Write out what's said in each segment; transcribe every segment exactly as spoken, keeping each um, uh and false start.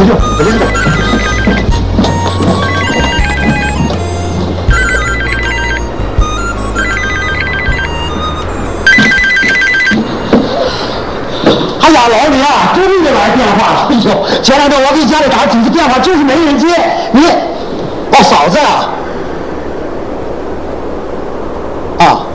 哎呀，老李啊，终于来电话了！哎呦，前两天我给家里打几个电话，就是没人接。你，哦，嫂子啊，啊。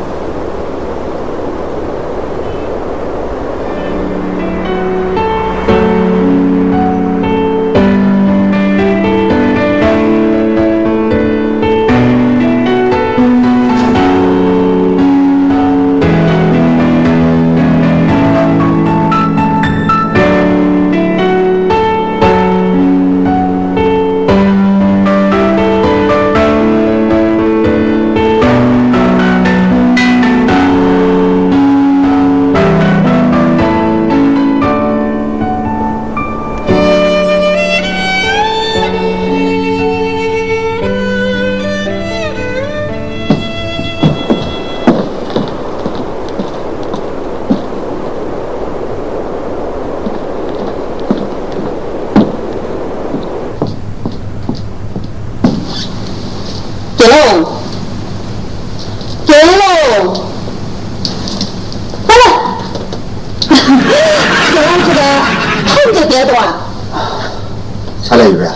དགེ་སློང་། དགེ་སློང་། ཨ་ལ། དགེ་སློང་ཁྱེད་རང་ཁོམ་དུ་བསྡད་འདུག་ཨ། ཆ་ལ་ཡོད་པས།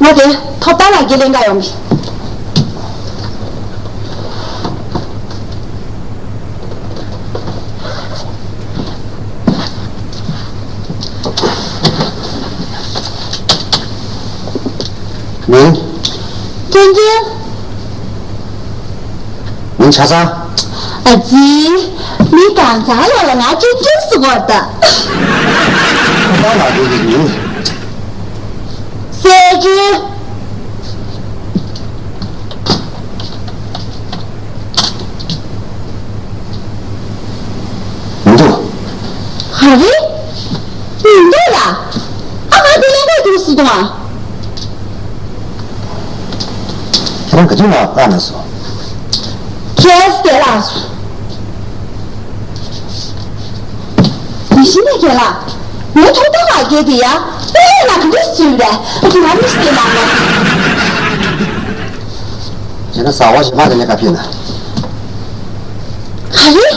ང་དེ་ཐོབ་ཐང་ལགས་ཀྱི་ལེན་ག་ཡོང་གི། མིང་། ཀྲེང་ཀྲེང་། མིང་ཆ་ཚང་། ཨ་ཙི། མི་གང་ཚང་ལ་ལ་ང་ཀྲེང་ཀྲེང་ཟེར་གོ་ད། ཁོ་པ་ལགས་འདི་གི་མིང་། གསལ་སྒྲོན། མི་འདུག་ག་རེ། མི་འདུག་ལ། ཨ་ང་འདི་ལེན་ག་འདུག་ཟེར་དང་། ཁྱེད་རང་ག་དུས་ལ་བཀག་ན་སོང་། ཁྱེད་སྐད་ལ་སོང་། ཡིན་གཞི་ནས་ཁྱེད་ལ། ངའི་ཐོབ་ཐང་ལག་འཁྱེར་དེ་ཡ། ཨེ་ཡ་ལ་ག་འདྲ་བྱེད་རེད། ཨ་ཙི་ང་མི་ཤེས་ལ་ང་། བྱས་ན་གཟའ་བ་གཞན་པ་དེ་ལས་ཀ་ཕྱིན་ན། ག་རེ།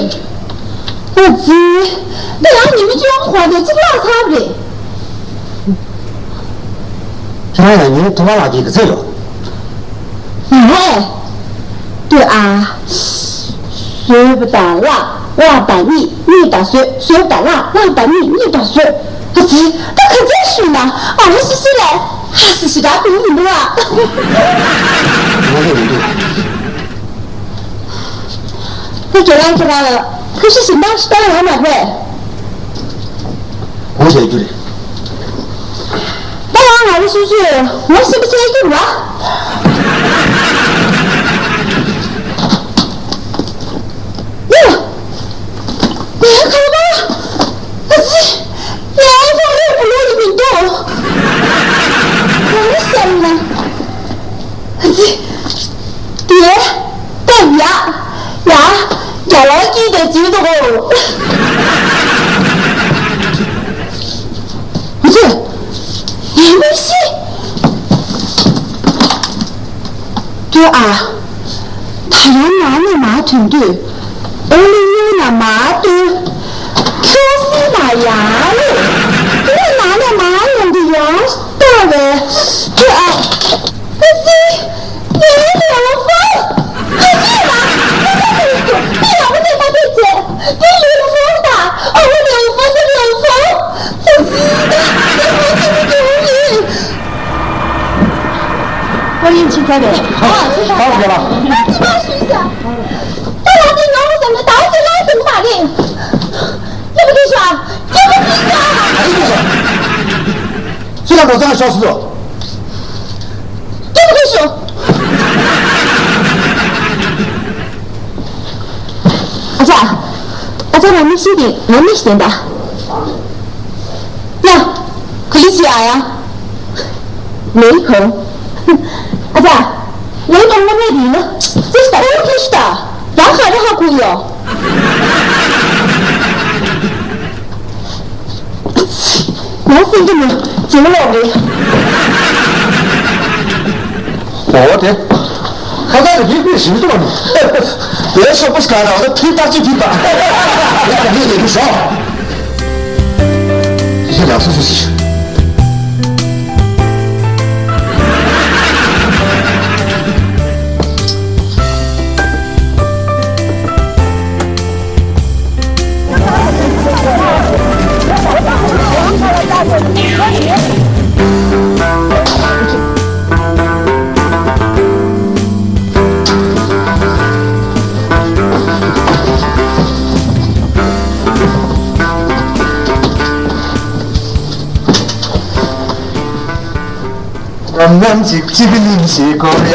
ཨ་ཙི། འདི་ཡང་ཉི་མ་བཅོ་ལྔ་འཁོར་ཏེ་གཅིག་ལྷག་ཚར་བ་རེད། ཁྱེད་རང་ཡང་ཉིན་ཐོག་མ་ལག་གི་ག་ཚོད་ཡོད། ངས། ལྟོས་ཨ། བཟོས་པ་དང་བརླག་བརླག་དང་རྙེད་རྙེད་དང་བཟོས། བཟོས་པ་དང་བརླག་བརླག་དང་རྙེད་རྙེད་དང་བཟོས། ཨ་ཙི། ད་ག་ཚོད་ཞུས་ན་ཨ་རུ་སི་སི་ལས་ཧ་སི་སི་ད་གུང་མི་འདུག་ཨ། ང་ལས་མི་འདུག་ད་ཁྱེད་རང་ཁྱེད་རང་ལ་ཁ་ཤས་ཤིག་འདང་ཞིག་བཏང་ཡོད་མ་རེད། འོ་བྱས་རྒྱུ་རེད། ད་ཡང་ང་རང་སོ་སོས་ངོ་ཤེས་པ་བྱས་རྒྱུ་རེད་བ། ཡ། ངའི་ཁ་པར། ཨ་ཙི། ངའི་ཕོན་རེད་བུ་ལོ་ཡིན་མི་འདུག་ག་རེ་བསམ་ན། ཨ་ཙི། དེ། ལྟ་ཡ། ཡ། རྒྱ་ལོ་སྐྱིད་དེ་བྱེད་འདུག་གོ། ཨ་ཙི། ཡིན་མི་ཤེས། ལྟོས་ཨ། ད་རུང་ནང་ནས་མར་ཐོན་དུས། ཨོ་ལི་སྔོན་ལ་མར་བཏོན། ཁྱོད་སྲིད་ལ་ཡར་ལོས། དེ་ནས་ནང་ནས་མར་ཡོང་དུས་ཡར་ལྟ་བས། ལྟོས་ཨ། ཨ་ཙི། ངའི་ལུས་ཕུང་། ཨ་ཙི་ལ། ཨ་ཙི་ལ། འདི་ཡག་པོ་བྱས་མ་ཐུབ་བྱས། འདི་ལུས་ཕུང་དང་། ཨ་ཁུ་ལུས་ཕུང་། འདི་ལུས་ཕུང་། ཨ་ཙི་ལ། ལུས་ཕུང་ཅི་མི་འདུག་ཡིན། ཨོ་ཡིན་ཕྱིན་ཚར་རེད། ཨ་ཕྱིན་ཚར། ཚར་རེད་ལ། ཨ་ཙི་མ་ཞུས་ས། ད་ལ་འདི་ཉོ་བསམ་ནས་ད་ཨ་ཙི་ལ་དེ་མ་རེད། སྐྱིད་པོ་དེ་ཤོག་སྐྱིད་པོ་དེ་ཤོག་སུ་ལ་འགྲོ་ས་ཤོག་སུ། སྐྱིད་པོ་དེ་ཤོག་ཨ་ཅག་ཨ་ཅག་རང་མི་ཤེས་ཏེ་ང་མི་ཤེས་ད། ཡ། ག་ལི་ཤི་ཨ་ཡ། ལེའི་ཁོ། ཨ་ཅག་ལེའི་ཁོ་ང་མེད་དེ་ཡིན་ན། ཙི་ཤི་ད་ཨོ་ཁི་ཤི་ད། རང་ག་རེ་ཧ་གོ་ཡོད། ཡང་སེང་གེ་ནི་ ཙི་མ་ལོག་རེད། འོ་དེ། ཁ་ཁ་རེ་ཕིག་ཕིག་ཞིག་འདུག་ནི། དེ་ཤོག་པོ་ཞིག་ག་ར་བ་ཕིག་ཏག་ཅིག་ཕིག་པ། ཡ་ངས་ལས་ཀྱི་ཞོག་ཡ་ལགས་སོ་སོ་སོ། ནམ་ཅིག་གཅིག་གཉིས་ཤིག་གོ་ཡ། ཧེ་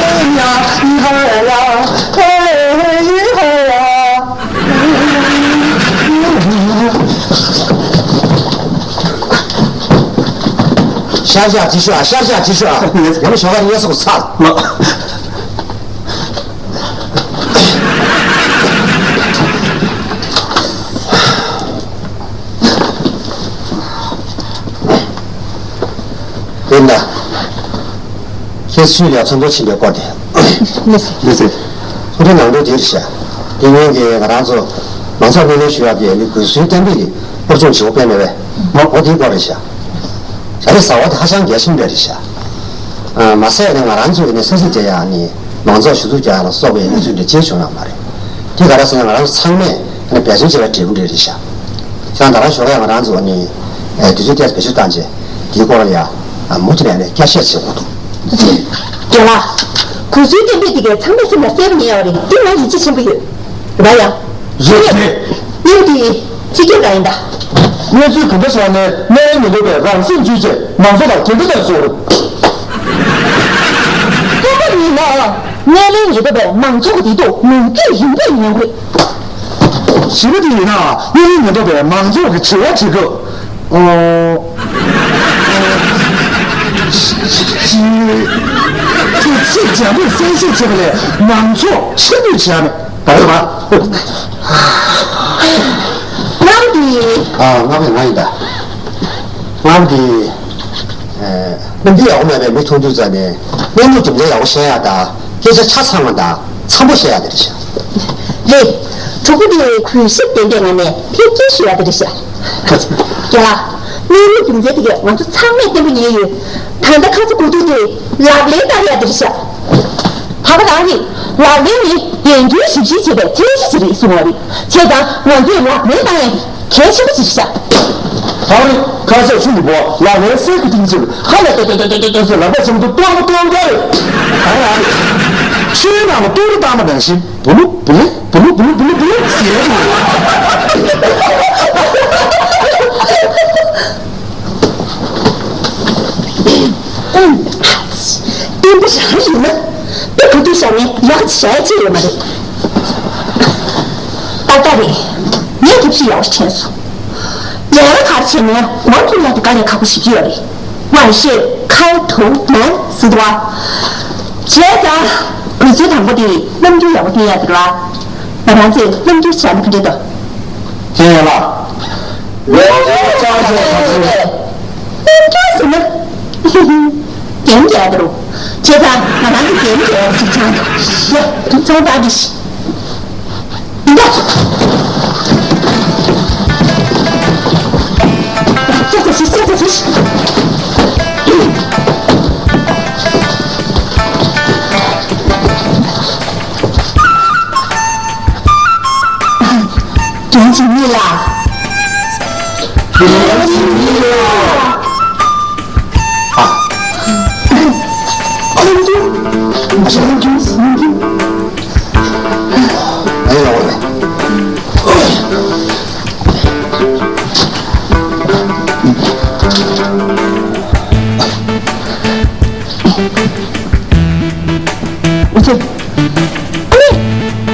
ཡ་ཧེ་ཧ་ཡ་ཧེ་ཧེ་ཧ་ཡ། ཤར་བཞག་ཅི་ཤོག་ཨ། ཤར་བཞག་ཅི་ཤོག་ཨ། ཡང་ན་ཞོགས་ཀ་ངལ་གསོ་ཚར། ཡིན་ད། ཁྱེད་སུས་ལ་ཚོགས་འདུ་ཕྱིན་པའི་སྐོར་དེ། ལགས་སེ། ལགས་སེ། ཚོགས་འདུ་ནང་དོན་དེ་རེད་ཤག་དེ་སྔོན་གྱི་ང་རང་ཚོ་མང་ཚོགས་གླེང་སློང་ཞུ་ཡག་གི་ནི་གུས་བསུའི་གཏན་འབེབས་ཀྱི་སྐོར་སྦྱོང་བྱེད་དགོས་པས་མེད་པས། འོ་དེའི་སྐོར་རེད་ཤག་བྱ་རིགས་ཟ་བ་དེ་ཧ་ཅང་རྒྱ་ཆེན་པོ་རེད་ཤག་ཨ། མ་ཟད་ནི་ང་རང་ཚོ་ཡིན་ནི་ས་ཚིགས་བརྗེ་ཡག་ནི་མང་ཚོགས་ཞུ་གཏུག་རྒྱག་ཡག་ལ་སོགས་པའི་གནས་ཚུལ་འདྲ་ཅིག་བྱུང་ཡོད་མ་རེད། དེ་ག་རེ་ཟེར་ན་ང་རང་ཚོ་ཚང་མས་ནི་འབད་བརྩོན་བྱས་པའི་འབྲས་བུ་འདྲ་རེད་ཤག་ཁྱེད་རང་ད་རང་ཞོགས་ཀ་ང་རང་ཚོ་ནི་དུས་ཚོད་ཏོག་ཙམ་བེད་སྤྱོད་བཏང་རྗེས་དེའི་སྐོར་ལ་ཡ་མུ་མཐུད་ནས་ནི་བསྐྱར་བཤད་བྱེད་དགོས་འདུག་རྒན་ལགས། གུས་བསུའི་གཏན་འབེབས་དེ་གའི་ཚང་མས་སེམས་ལ་གསལ་པོ་ཉན་ཡོད་རེད། འདི་ང་ཡིད་ཆེས་ཆེན་པོ་ཡོད། རེད་པ་ཡ། རེད་རེད། གཉིས་དེ་ཚིག་སྐྱོན་ག་ཡིན་ད། གནས་ཚུལ་གང་འདྲ་སོང་ནས་སྣེ་ལེན་མི་འདུག་པས་རང་སེམས་འཇུས་བྱས་མང་ཚོགས་ལ་འགན་འཁྲི་ལེན་སོང་རེད། གསུམ་པ་ཡིན་ན། སྣེ་ལེན་མི་འདུག་པས་མང་ཚོགས་ཀྱི་བདེ་སྡུག་མུ་མཐུད་ཡིན་པས་ཉན་དགོས། བཞི་པ་དེ་ཡིན་ན་སྣེ་ལེན་མི་འདུག་པས་མང་ཚོགས་ཀྱི་དྲི་བ་དྲི་སྐབས། ཨོ། ཅི། ཁྱེད་ཚིག་འཇམ་པོས་གསལ་བཤད་བྱས་པ་ལས་མང་ཚོགས་ཕྱིར་འབུད་བྱས་མེད་པ་རེད་པ། ལྔ་པ་དེ། ཨ། ལྔ་པ་ང་ཡིན་ད། ལྔ་པ་དེ། ཨ། རྣམ་འགྱུར་ཡག་པོ་མེད་པའི་མི་མཐོང་དུས་ཙམ་ནས་གནས་ལུགས་རྒྱུ་མཚན་ཡག་པོ་བཤད་ཡག་དང་སྐད་ཆ་ཆ་ཚང་བ་དང་འཚམ་པོ་བཤད་ཡག་དེ་རེད་ཤག་རེད། གྲོགས་པོ་དེ་གུས་ཞབས་ལྡན་པའི་ངང་ནས་ཕེབས་སྐྱེལ་ཞུ་ཡག་དེ་རེད་ཤག་རྒན་ལགས། གནས་ལུགས་རྒྱུ་མཚན་དེ་གས་ང་ཚོ་ཚང་མས་བརྟན་པོ་ཉན་ཡོད། ད་ལྟ་ཁ་ཚ་དགོས་གཏུགས་དེ་ལག་ལེན་བསྟར་ཡག་དེ་རེད་ཤག་ད་ག་རང་རེད། ལག་ལེན་ནི་དཔལ་འབྱོར་ཞིབ་བཤེར་བྱེད་པའི་ཚད་གཞི་ཞིག་རེད་གསུངས་པ་རེད། བྱས་ཙང་ང་ཚོས་ལག་ལེན་བསྟར་ཡག་དེ་གལ་ཆེན་པོ་ཞིག་རེད་ཤག་ད་རེས་ཁ་ཤས་ཆུང་གི་བོ་ལག་ལེན་གསེར་གྱི་གཏིང་ཚུལ་ཧ་ལས་ཏོག་ཏོག་ཏོག་ཏོག་ཏོག་ཟེར་ལག་པ་ཆེན་པོ་ཏོག་ཏོག་ཏོག་ཏོག་རེད། ད་རང་རེད། ཆུའི་ནང་ལ་ཏོག་རི་བཏང་པ་ནང་བཞིན། བུ་ལུ་བུ་ལུ་བུ་ལུ་བུ་ལུ་བུ་ལུ་བུ་ལུ་ཟེར། བརྟན་པོ་རང་ཡིན་ན། དེ་ག་དུས་བཞག་ནས་ཡག་ཅིག་བྱ་ཡ་ཅིག་ཡོད་མ་རེད། ཏག་ཏག་རེད། ངས་ཐབས་ཤེས་ཡག་པོ་དྲན་སོང་། ལས་ཀ་ག་རེ་བྱས་ནས་མགོ་ཐུག་ཡག་དེ་དཀའ་ལས་ཁག་པོ་ཞེ་པོ་ཅིག་ཡོད་རེད། 万事开头难，是吧？བྱས་ཙང་གུས་བསུ་དང་པོ་དེ་རྣམ་འགྱུར་ཡག་པོ་བསྟན་ཡག་དེ་རེད་བ། ང་རང་ཚོས་རྣམ་འགྱུར་བྱས་ན་ག་འདྲ་འདུག་དེ་ཡིན་ལ། རྣམ་འགྱུར་ཟེར་ན། རྒྱན་རྒྱག་དེ་རུ། བྱས་ཙང་ང་རང་ཚོ་རྒྱན་རྒྱག་ཞིག་ཆགས་འདུག་ཡ། དེ་ཚོ་ད་འདི་ཤི། འདི་འདྲ། ཤ་ཚ་ཤི་ཤ་ཚ་ཤི། དོན་གྱི་མི་ལ། དོན་གྱི་མི་ལ། ཨ། ཨ། ཨ། ཨ་ནི།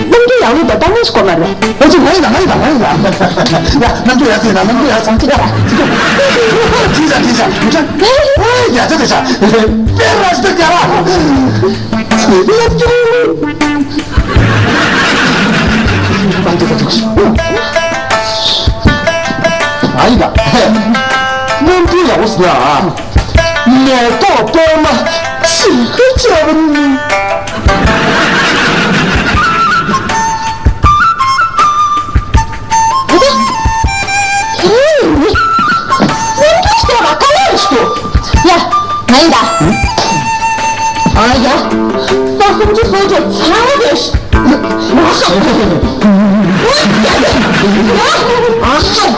རྣམ་འགྱུར་ཡག་ལུགས་དང་ལྟ་ངན་ཞིག་གོ་མ་རེད། ཨོ་ཙི་ང་ཡིན་ད། ང་ཡིན་ད། ང་ཡིན་ད། ཡ། རྣམ་འགྱུར་ཡག་ཟེར་ན་རྣམ་འགྱུར་ཡག་ཚང་ཅི་ཡ། ཅི་ཡ། ཅི་ཡ། ཅི་ཡ། ཅི་ཡ། ཡ། ཅི་ཡ། ཅི་ཡ། པེ་ར་ཤི་ད་ཀྱ་ར། རྣམ་འགྱུར། ང་ཡིན་ད། རྣམ་འགྱུར་ཡག་པོ་ཟེར་ན། མེ་ཏོག་པད་མ་ཞིག་ཏུ་བྱས་པ་ནི། ཨ་ཏི། ཁྱེད་རང་ཡིན་ནི། རྣམ་འགྱུར་ཞིག་ལ་དཀའ་ལས་རེ་ཞིག་འདུག་ཡ། ང་ཡིན་ད། ཨ་ཡ། ས་སུམ་ཅུ་སོ་བརྒྱད་ཚང་བ་རེད། ཨ་ཧ། ཨ་ཧ།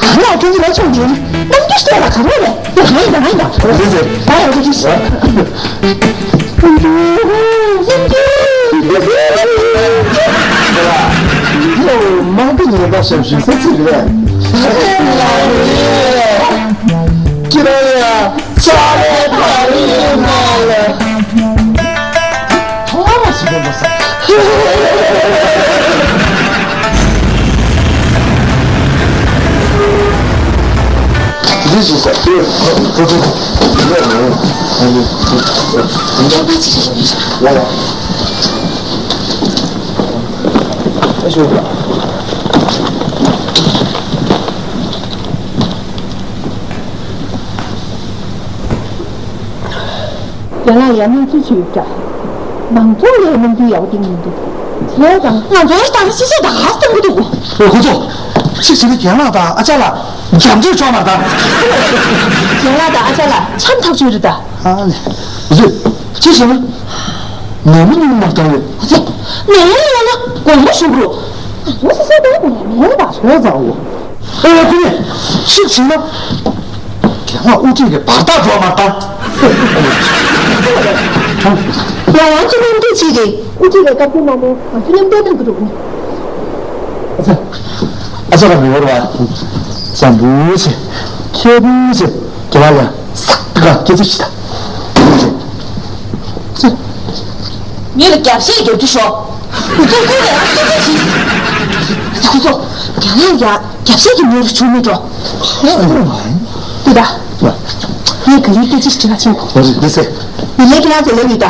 ང་ལ་ཐེངས་གཅིག་ལ་ཆུང་དྲགས་ནི། རྣམ་འགྱུར་ཞིག་ལ་ག་རེ་རེད། ཡ། ང་ཡིན་ད། ང་ཡིན་ད། རེད་ཟེར། ད་ཡ། རེད་རེད། དམངས་ཀྱི་ཉེན་བརྡ་ཞབས་ཞུའི་ས་ཚིགས་རེད། ཁྱེད་རང་ཡ་ས་རེད་ཕ་རེད་མ་ལ། ཐོག་མ་ཞིག་ཡིན་པ་ས། འདི་ཞིག་ས། ཁོ་ཁོ་ཁོ་ཁོ། ཡ་ཡ། ཨེ་ཤོ། རྒན་ལགས་ཡར་གནས་ཚུལ་ཅིག་ཡོད་འདྲ། མང་ཚོགས་ལ་གནང་རྒྱུ་ཡག་པོ་འདི་མི་འདུག་བྱས་ཙང་ང་ཚོའི་ཏང་ཤི་ཤེས་དང་ཧ་སྟོན་གི་འདུག་ཨོ་ཁོ་ཚོ། ཅིག་བྱས་ན་རྒན་ལགས་དང་ཨ་ཅག་ལགས་རྒྱབ་འཇོག་ཆོག་མ་རེད་ད། རྒན་ལགས་དང་ཨ་ཅག་ལགས་འཆམ་ཐག་ཆོད་རེད་ད། ཨ་ནི། བཟོས། ཅི་ཟེར་ན། ནད་མི་ཉུང་མ་བཏང་བས། ཨ་ཙི། ནད་ཡོད་ན་དགོངས་པ་ཞུ་དགོས་རེད། ང་ཚོ་སོ་སོའི་དོན་དུ་ནད་མེད་པ། བྱས་ཙང་འོ། ཨེ་ཡ་ཁུ་ནས། ཤིག་བྱས་ན། རྒན་ལགས་དབུ་ཁྲིད་ཀྱི་བར་ཐག་འགྲོ་མ་བཏང་། ང་རང་ཚོ་མཉམ་འབྲེལ་བྱས་ཏེ། དབུ་ཁྲིད་ལས་ཀ་ཕུལ་མ་ནས་ང་ཚོ་མཉམ་འབྲེལ་གཏོང་གི་འདུག་ནི། ཨ་ཙི། ཨ་ཙི་ལ་མི་བོར་བ། བཟང་པོ་ཆེ། མཁས་པོ་ཆེ། རྒན་ལགས་ལ་ས་ཏི་ཀ་སྐྱེ་ཚུལ་ཞིག་ད། ཙི། མི་ལ་རྒྱབ་བཤད་རྒྱབ་རྒྱུ་ཤོག་ཁོ་ཚོ་ལ་ཡང་སུ་ཚོ་ཞིག་ཁོ་ཚོ་རྒན་ལགས་ཡ་རྒྱབ་བཤད་ཀྱི་མི་རུ་བྱུང་མི་འགྲོ། འདི་ད། ངས་ག་རེ་སྐད་ཆ་ཞིག་དྲི་བ་ཕྱིན་གོ། འདི་ཟེར། མི་ལས་ཀྱི་ལང་ཚོ་ལས་ཡོད་ད།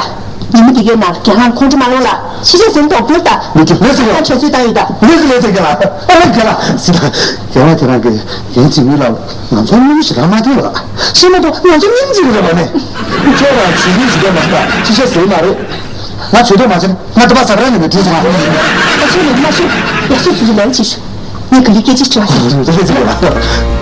ཉིན་མོ་འདི་གའི་ནང་རྒན་ལགས་ཁོང་ཁྲོ་མ་ལངས་ལ་ཕྱི་རྒྱལ་ཟིན་ཐོག་བུར་ད། མི་ཁྱོད་ལས་ཟེར་ཡོད། ཁོང་ཁྲོ་ཆེ་ཚུལ་བཏང་ཡོད་ད། ལས་ཟེར་ལས་ཟེར་རྒན་ལགས། ཨ་ལས་རྒན་ལགས་ཟིན་ད། རྒན་ལགས་ཁྱེད་རང་གིས་རྒན་གཅིག་མི་ལ་ང་ཚོ་མི་ཞིག་རང་མ་ཐེངས་ལ། ཤེས་མ་གཏོགས་ང་ཚོ་སྙིང་རྗེ་རེད་མ་ནི། ཁྱོད་རང་ཚིག་གཉིས་ཞིག་མ་ཟ། ཅི་བྱས་ཟེར་མ་རེད། ང་ཇུས་གཏོགས་མ་བྱེད། ང་འདི་པ་ཟ་ར་ནས་མི་བྲིས་སོང་ང་། ཨ་ཆོས་ནས་མ་ཤོད། ཡག་ཤོས་སུ་ཞིག་ལས་བྱེད་ཤོག་ངས་ག་ལེ་སྐད་ཆ་དྲི་བ་ཞིག་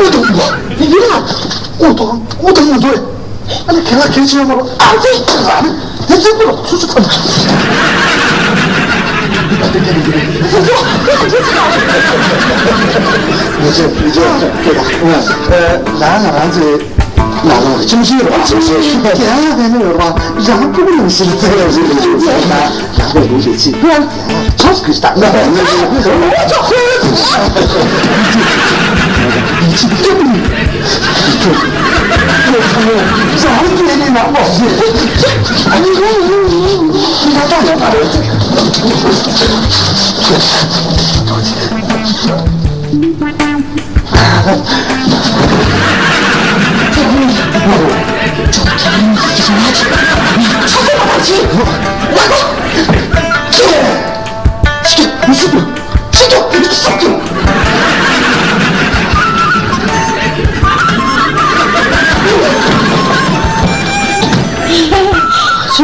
ཨུ་ཐུང་། ཡིན་ལ། ཨུ་ཐུང་། ཨུ་ཐུང་མི་འདུག་ཨ་ནི་ཁྱེད་ལ་ཁྱེད་ཆེན་མོ་ཨ་ཙི། དེ་ཚོ་ཀུ་ལ་ཚུར་ཚུར་ཐོན། ཡེ་ཆེ་ཡེ་ཆེ་ཁྱེད་ལ་ང་རང་ཚོའི་ང་རང་ལ་ཅུང་ཞིག་རོགས་བྱེད་ཤེས། རྒན་ལགས་ནི་ཡོད་པ་རང་ཕྲུ་གུ་ནང་བཞིན་བརྩེ་བ་ཞིག་ལས་བྱེད་ན་ཡག་པོ་འདུག་ཅེས་ཅི། ཡང་ཆོག་གི་ད་ང་ཡིན་གཅིག་སྐྱོབ་ནི། ཁྱོད་ཚང་མས་རང་སྐྱེས་ནི་ནག་པོ་ཞིག་ཨ་ནི་ང་ད་ལྟ་ཡོད་པ་རེད།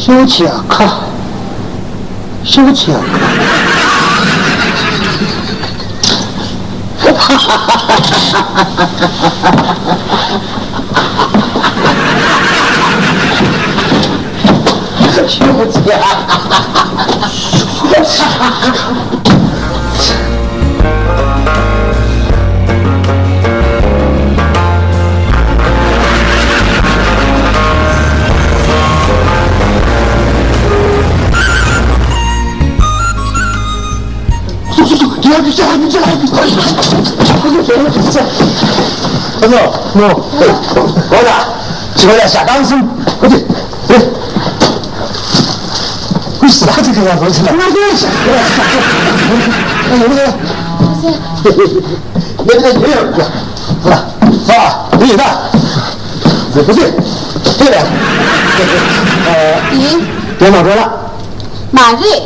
ཤོག་བྱེད་ཨ་ཁ། ཤོག་བྱེད་ཨ་ཁ། ཡིན། དེ་མ་འགྲོ་ལ། མ་རེད།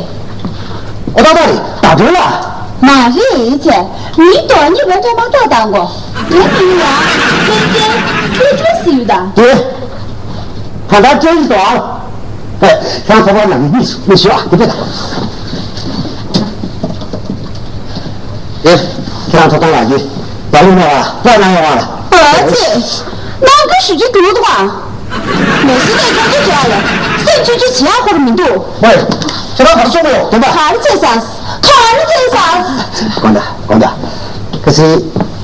ཨོ་ད་ད་རེད། ད་འགྲོ་ལ། མ་རེད་ཅེ། མི་དོ་ནི་བོད་དོ་མ་ཏོ་དང་གོ། དེ་མིན་ལ། ལྷན་རྒྱས་སེ་འགྲོ་སི་ཡུ་དང་། དེ། ད་ལྟ་སྐྱོན་ཞིག་དང་། ཁྱེད་རང་ཐོག་པར་ནང་མི་སུ་མི་ཤི་བ་དེ་དེ་དང་། ཨེ། ཁྱེད་རང་ཐོབ་ཐང་ལགས་ཀྱིས་ཡར་ལུང་ནས་བ་ལ་གནང་ཡོང་བ་ལ། ཨ་ཙི། གནང་གི་ཞུ་རྒྱུ་འདུག་དང་། མེ་སི་ལས་ཁྱོད་ཚོ་བྱས་ལ་སེམས་ཆུང་ཆུང་བྱེད་ཡག་ཁོ་ར་མི་འདུག་ཝེ། ཁྱེད་རང་ག་རེ་གསུང་གི་ཡོད་དོན་པ། ག་རེ་བྱས་ས། ག་རེ་བྱས་ས། དགོངས་དག་དགོངས་དག་ཁ་སང་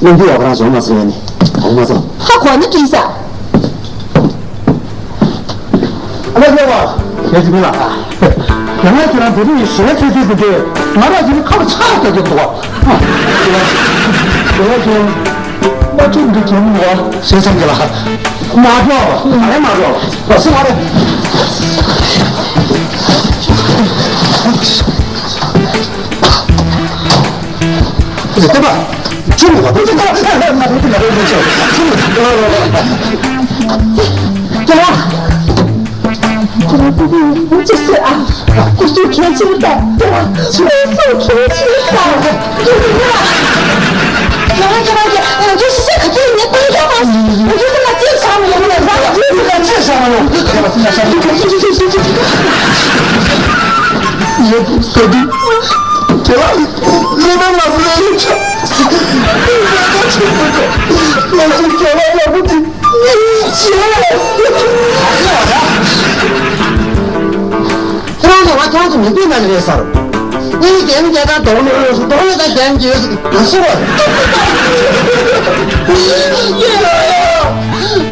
རྣམ་འགྱུར་ཡག་པོ་རང་བྱུང་མ་སོང་བས་ནི་དགོངས་མ་སོང་། ཧ་གོ་ནི་བྲིས་ས། ཨ་ལས་ལས་བ། ཁྱེད་ཀྱི་མི་ལ། རྒན་ལགས་ཁྱེད་རང་དེ་རིང་ཞལ་ཚོད་ཚོད་དུ་འདྲེ་ང་རང་གི་ཁ་ལ་ཆག་རྒྱག་གི་འདུག་བ། རྒན་ལགས་ཁྱེད་རང་མ་ཁྲིམས་འདི་གྱོན་མི་བ། ཞེས་སམ་གྱི་ལ། མ་འགྲོ། ང་ལས་མ་འགྲོ། བ་སུ་མ་རེད། ལྟ་བ། ཁྱིམ་ནས་བ་ཁོ་ཚོ་ང་ང་ང་ང་ང་ཁྱིམ་ནས། ཁྱེད་རང་ཁྱེད་རང་ཕྲུ་གུ་ཡིན་ཅི་ཟེར་ཨ། ཁོ་ཚོ་གལ་ཆེ་དང་ཁྱེད་རང་ཁོ་ཚོ་གལ་ཆེ་དང་། ཁྱེད་རང་ཁྱེད་རང་ང་ཚོ་ཤི་ཤི་ག་ཚོད་ཡིན་ནས་ཕན་ཁྱོད་མ་ང་ཚོ་སེམས་ལ་ཅི་བྱ་མི་ཡོང་ནས་ང་ཚོ་སེམས་ལ་ཅི་བྱ་མི་ཡོང་། ཁྱེད་རང་ཁྱེད་རང་ཁྱེད་རང་ཁྱེད་རང་ཁྱེད་རང་ཡོད་ས་དུས། ཁྱེད་རང་ལས་མ་ལ་ལས་ཆ། ལས་ཆ་ཆེ་མི་འདུག་ང་ཚོ་ཁྱེད་རང་ལ་མི་དེ་ཉིད་བྱེད། ཁྱེད་རང་ཚོ་ང་ཁྱེད་རང་ཚོ་མི་འདུག་ན་རེད་ཟེར། ངས་རྒན་རྒན་དང་རྡོག་ནོར་ཡོད་སུ་རྡོག་ནོར་དང་རྒན་གྱི་ཡོད་སུ་ང་སུ་བ། ཁྱེད་རང་ཡང་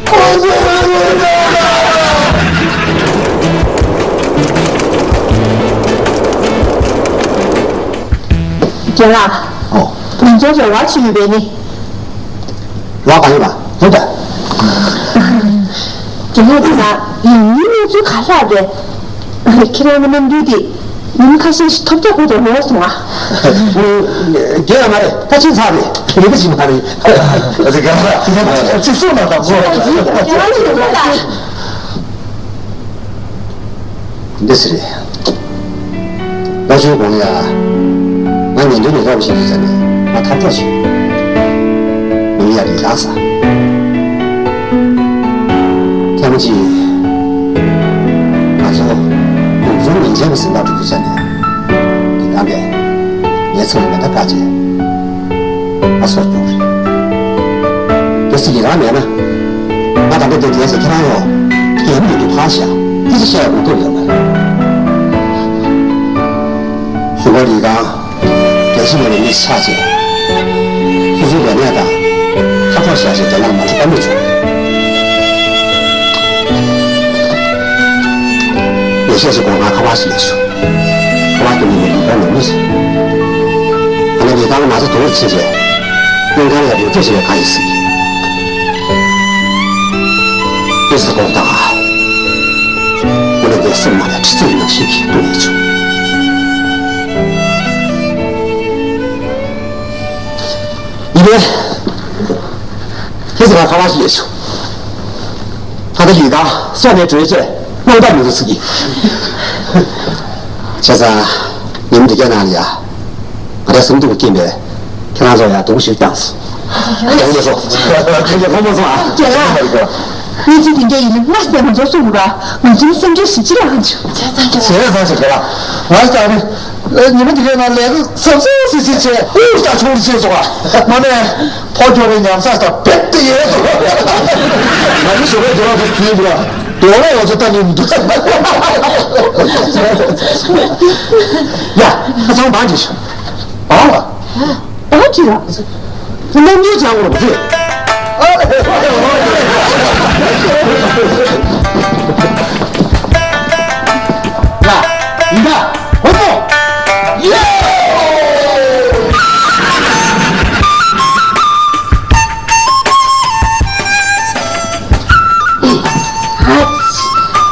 ཁོང་ཚོ་ང་ཚོ་ལྟ་བ། རྒན་ལགས། ཨོ། ང་ཚོ་རེ་བ་བྱེད་ཡོད་པས་ནི། རེ་བ་གང་ཡོད་པ། ཡོད་པ། རྒན་ལགས་ད་ཡིན་ཡིན་གནས་ཚུལ་ག་ལྷག་རེད། ཁྱེད་རང་གི་རྣམ་འགྱུར་དེ་ཡིན་ཁ་ཤས་ཤིག་ཐོབ་རྒྱག་དགོས་དོན་མེད་སོང་ང་། རྒན་ཡང་མ་རེད། ད་ཕྱིན་ཚར་རེད། ཡིན་གི་ཞིག་མ་རེད། ཨ་ཙི་རྒན་ལགས་ཅིག་གསུངས་ན་དང་པོ། རྒན་ལགས་ཅིག་གསུངས་དང་། འདི་སི་རེད། ལོ་ཆུང་གོང་ལ་ཡ། ང་ཉན་དོན་ལས་ཀ་བ་ཞིག་ཡོད་ཟེར་ནས་ང་ཐབས་གྲོགས་ཤིག་མིང་ཡ་རི་ལགས་ས། ཐེངས་མ་གཅིག་ང་ཚོ་ཡོངས་འཛིན་ཉིན་བྱེད་པ་ཟིན་པ་འགྲོ་རྒྱུ་ཟེར་ནས་འདི་ག་ནས་ངའི་ཚང་ལ་མེ་མདའ་བཀག་རྗེས། ང་སོར་གྱོང་རེད། གལ་སྲིད་ལི་ཁང་མེད་ན། ང་ད་ལྟ་འདིར་བསྡད་ས་ཁྱེད་རང་ཡོང་། རྒན་མོ་ཡོད་དུས་ཕར་བཞག་སྐད་ཆ་བཤད་ཡག་གོ་སྐབས་ཡོད་མ་རེད། གཞུང་པ་ལི་ཁང་། རྒྱལ་སྤྱི་ནང་ནས་མི་ཆགས་བྱས། སོ་སོའི་ལས་གནས་དང་། ཁ་ཐོག་བཞག་བྱས་རྒྱ་ནག་མ་འགྲོ་ཀ་མེད་བྱུང་། ལས་བྱེད་ཚོ་སྒོ་ང་ཁ་པར་ཞིག་ལས་བྱུང་། ཁ་པར་དེ་ནི་ངའི་ལུས་པོ་ནང་མི་རེད། ཨ་ནི་ལས་ཁང་ལ་མ་རྩ་དུང་རུ་ཕྱིན་རྗེས། སྙིང་ཁར་ཡང་རེ་སྐུལ་བྱེད་པའི་ཁ་ཡིས་ཟིན། དེ་ཚོ་སྒོ་དང་། ཨ་ནི་ངའི་སེམས་ནང་ལ་ཁྲི་ཚོའི་ནང་ཞིག་གིས་བཏུང་ཡོད་བྱུང་། ཡིན་པས། དེ་ཚོ་ང་ཁ་པར་ཞིག་ལས་བྱུང་། ད་ལྟ་ལུས་ཁ་སོ་ནས་བྲོས་བྱས་རླུང་རྟ་མི་འདུག་ཟེར་གྱི། བྱས་ཙང་ཉིན་འདི་གའི་ནང་ལ་ཡ། ང་རའི་སེམས་སྡུག་རྐྱེན་པས། ཁྱེད་རང་ཚོ་ཡང་སྡུག་ཞིག་བཏང་སོང་། ཡང་ལས་སོ། ཁྱེད་ཀྱི་ཁོ་མོ་སོང་ཨ། རྒན་ལགས། གནས་ཚུལ་དེ་འདྲ་ཡིན་ན་སྔ་ས་ནས་ང་ཚོར་གསུང་དགོས་ར། ང་ཚོའི་སེམས་ཁྲལ་ཞེ་ཅིག་ལངས་བྱུང་། བྱས་ཙང་ཅིག་རེད་ལ། ང་ཚོ་ད་ནི་ཉི་མ་འདི་གའི་ནང་ལས་ཀ་གཟབ་གཟབ་སིག་སིག་བྱས། ཨུ་ད་ཆུང་རུ་ཕྱིན་སོང་ཨ། མ་ནས་ཕོ་སྐྱོ་བའི་ཉམས་སར་ད་བེད་དེ་ཡལ་སོང་། ང་ཚོ་ཞོགས་པའི་སྡེ་བ་དེ་ཚུད་འདུག་ལ། དོ་ལ་ཡོང་ཚེ་ལྟ་ནི་མི་འདུག་ཡ། ཁ་སང་བང་ཅིག་བང་ལ། བང་ཅིག་ལ། ཁོ་རྣམ་འགྱུར་བྱ་བར་མཛེས། ལ། ཡིན་ད། ཧོ་ཏོ། ཡེ། ཨ་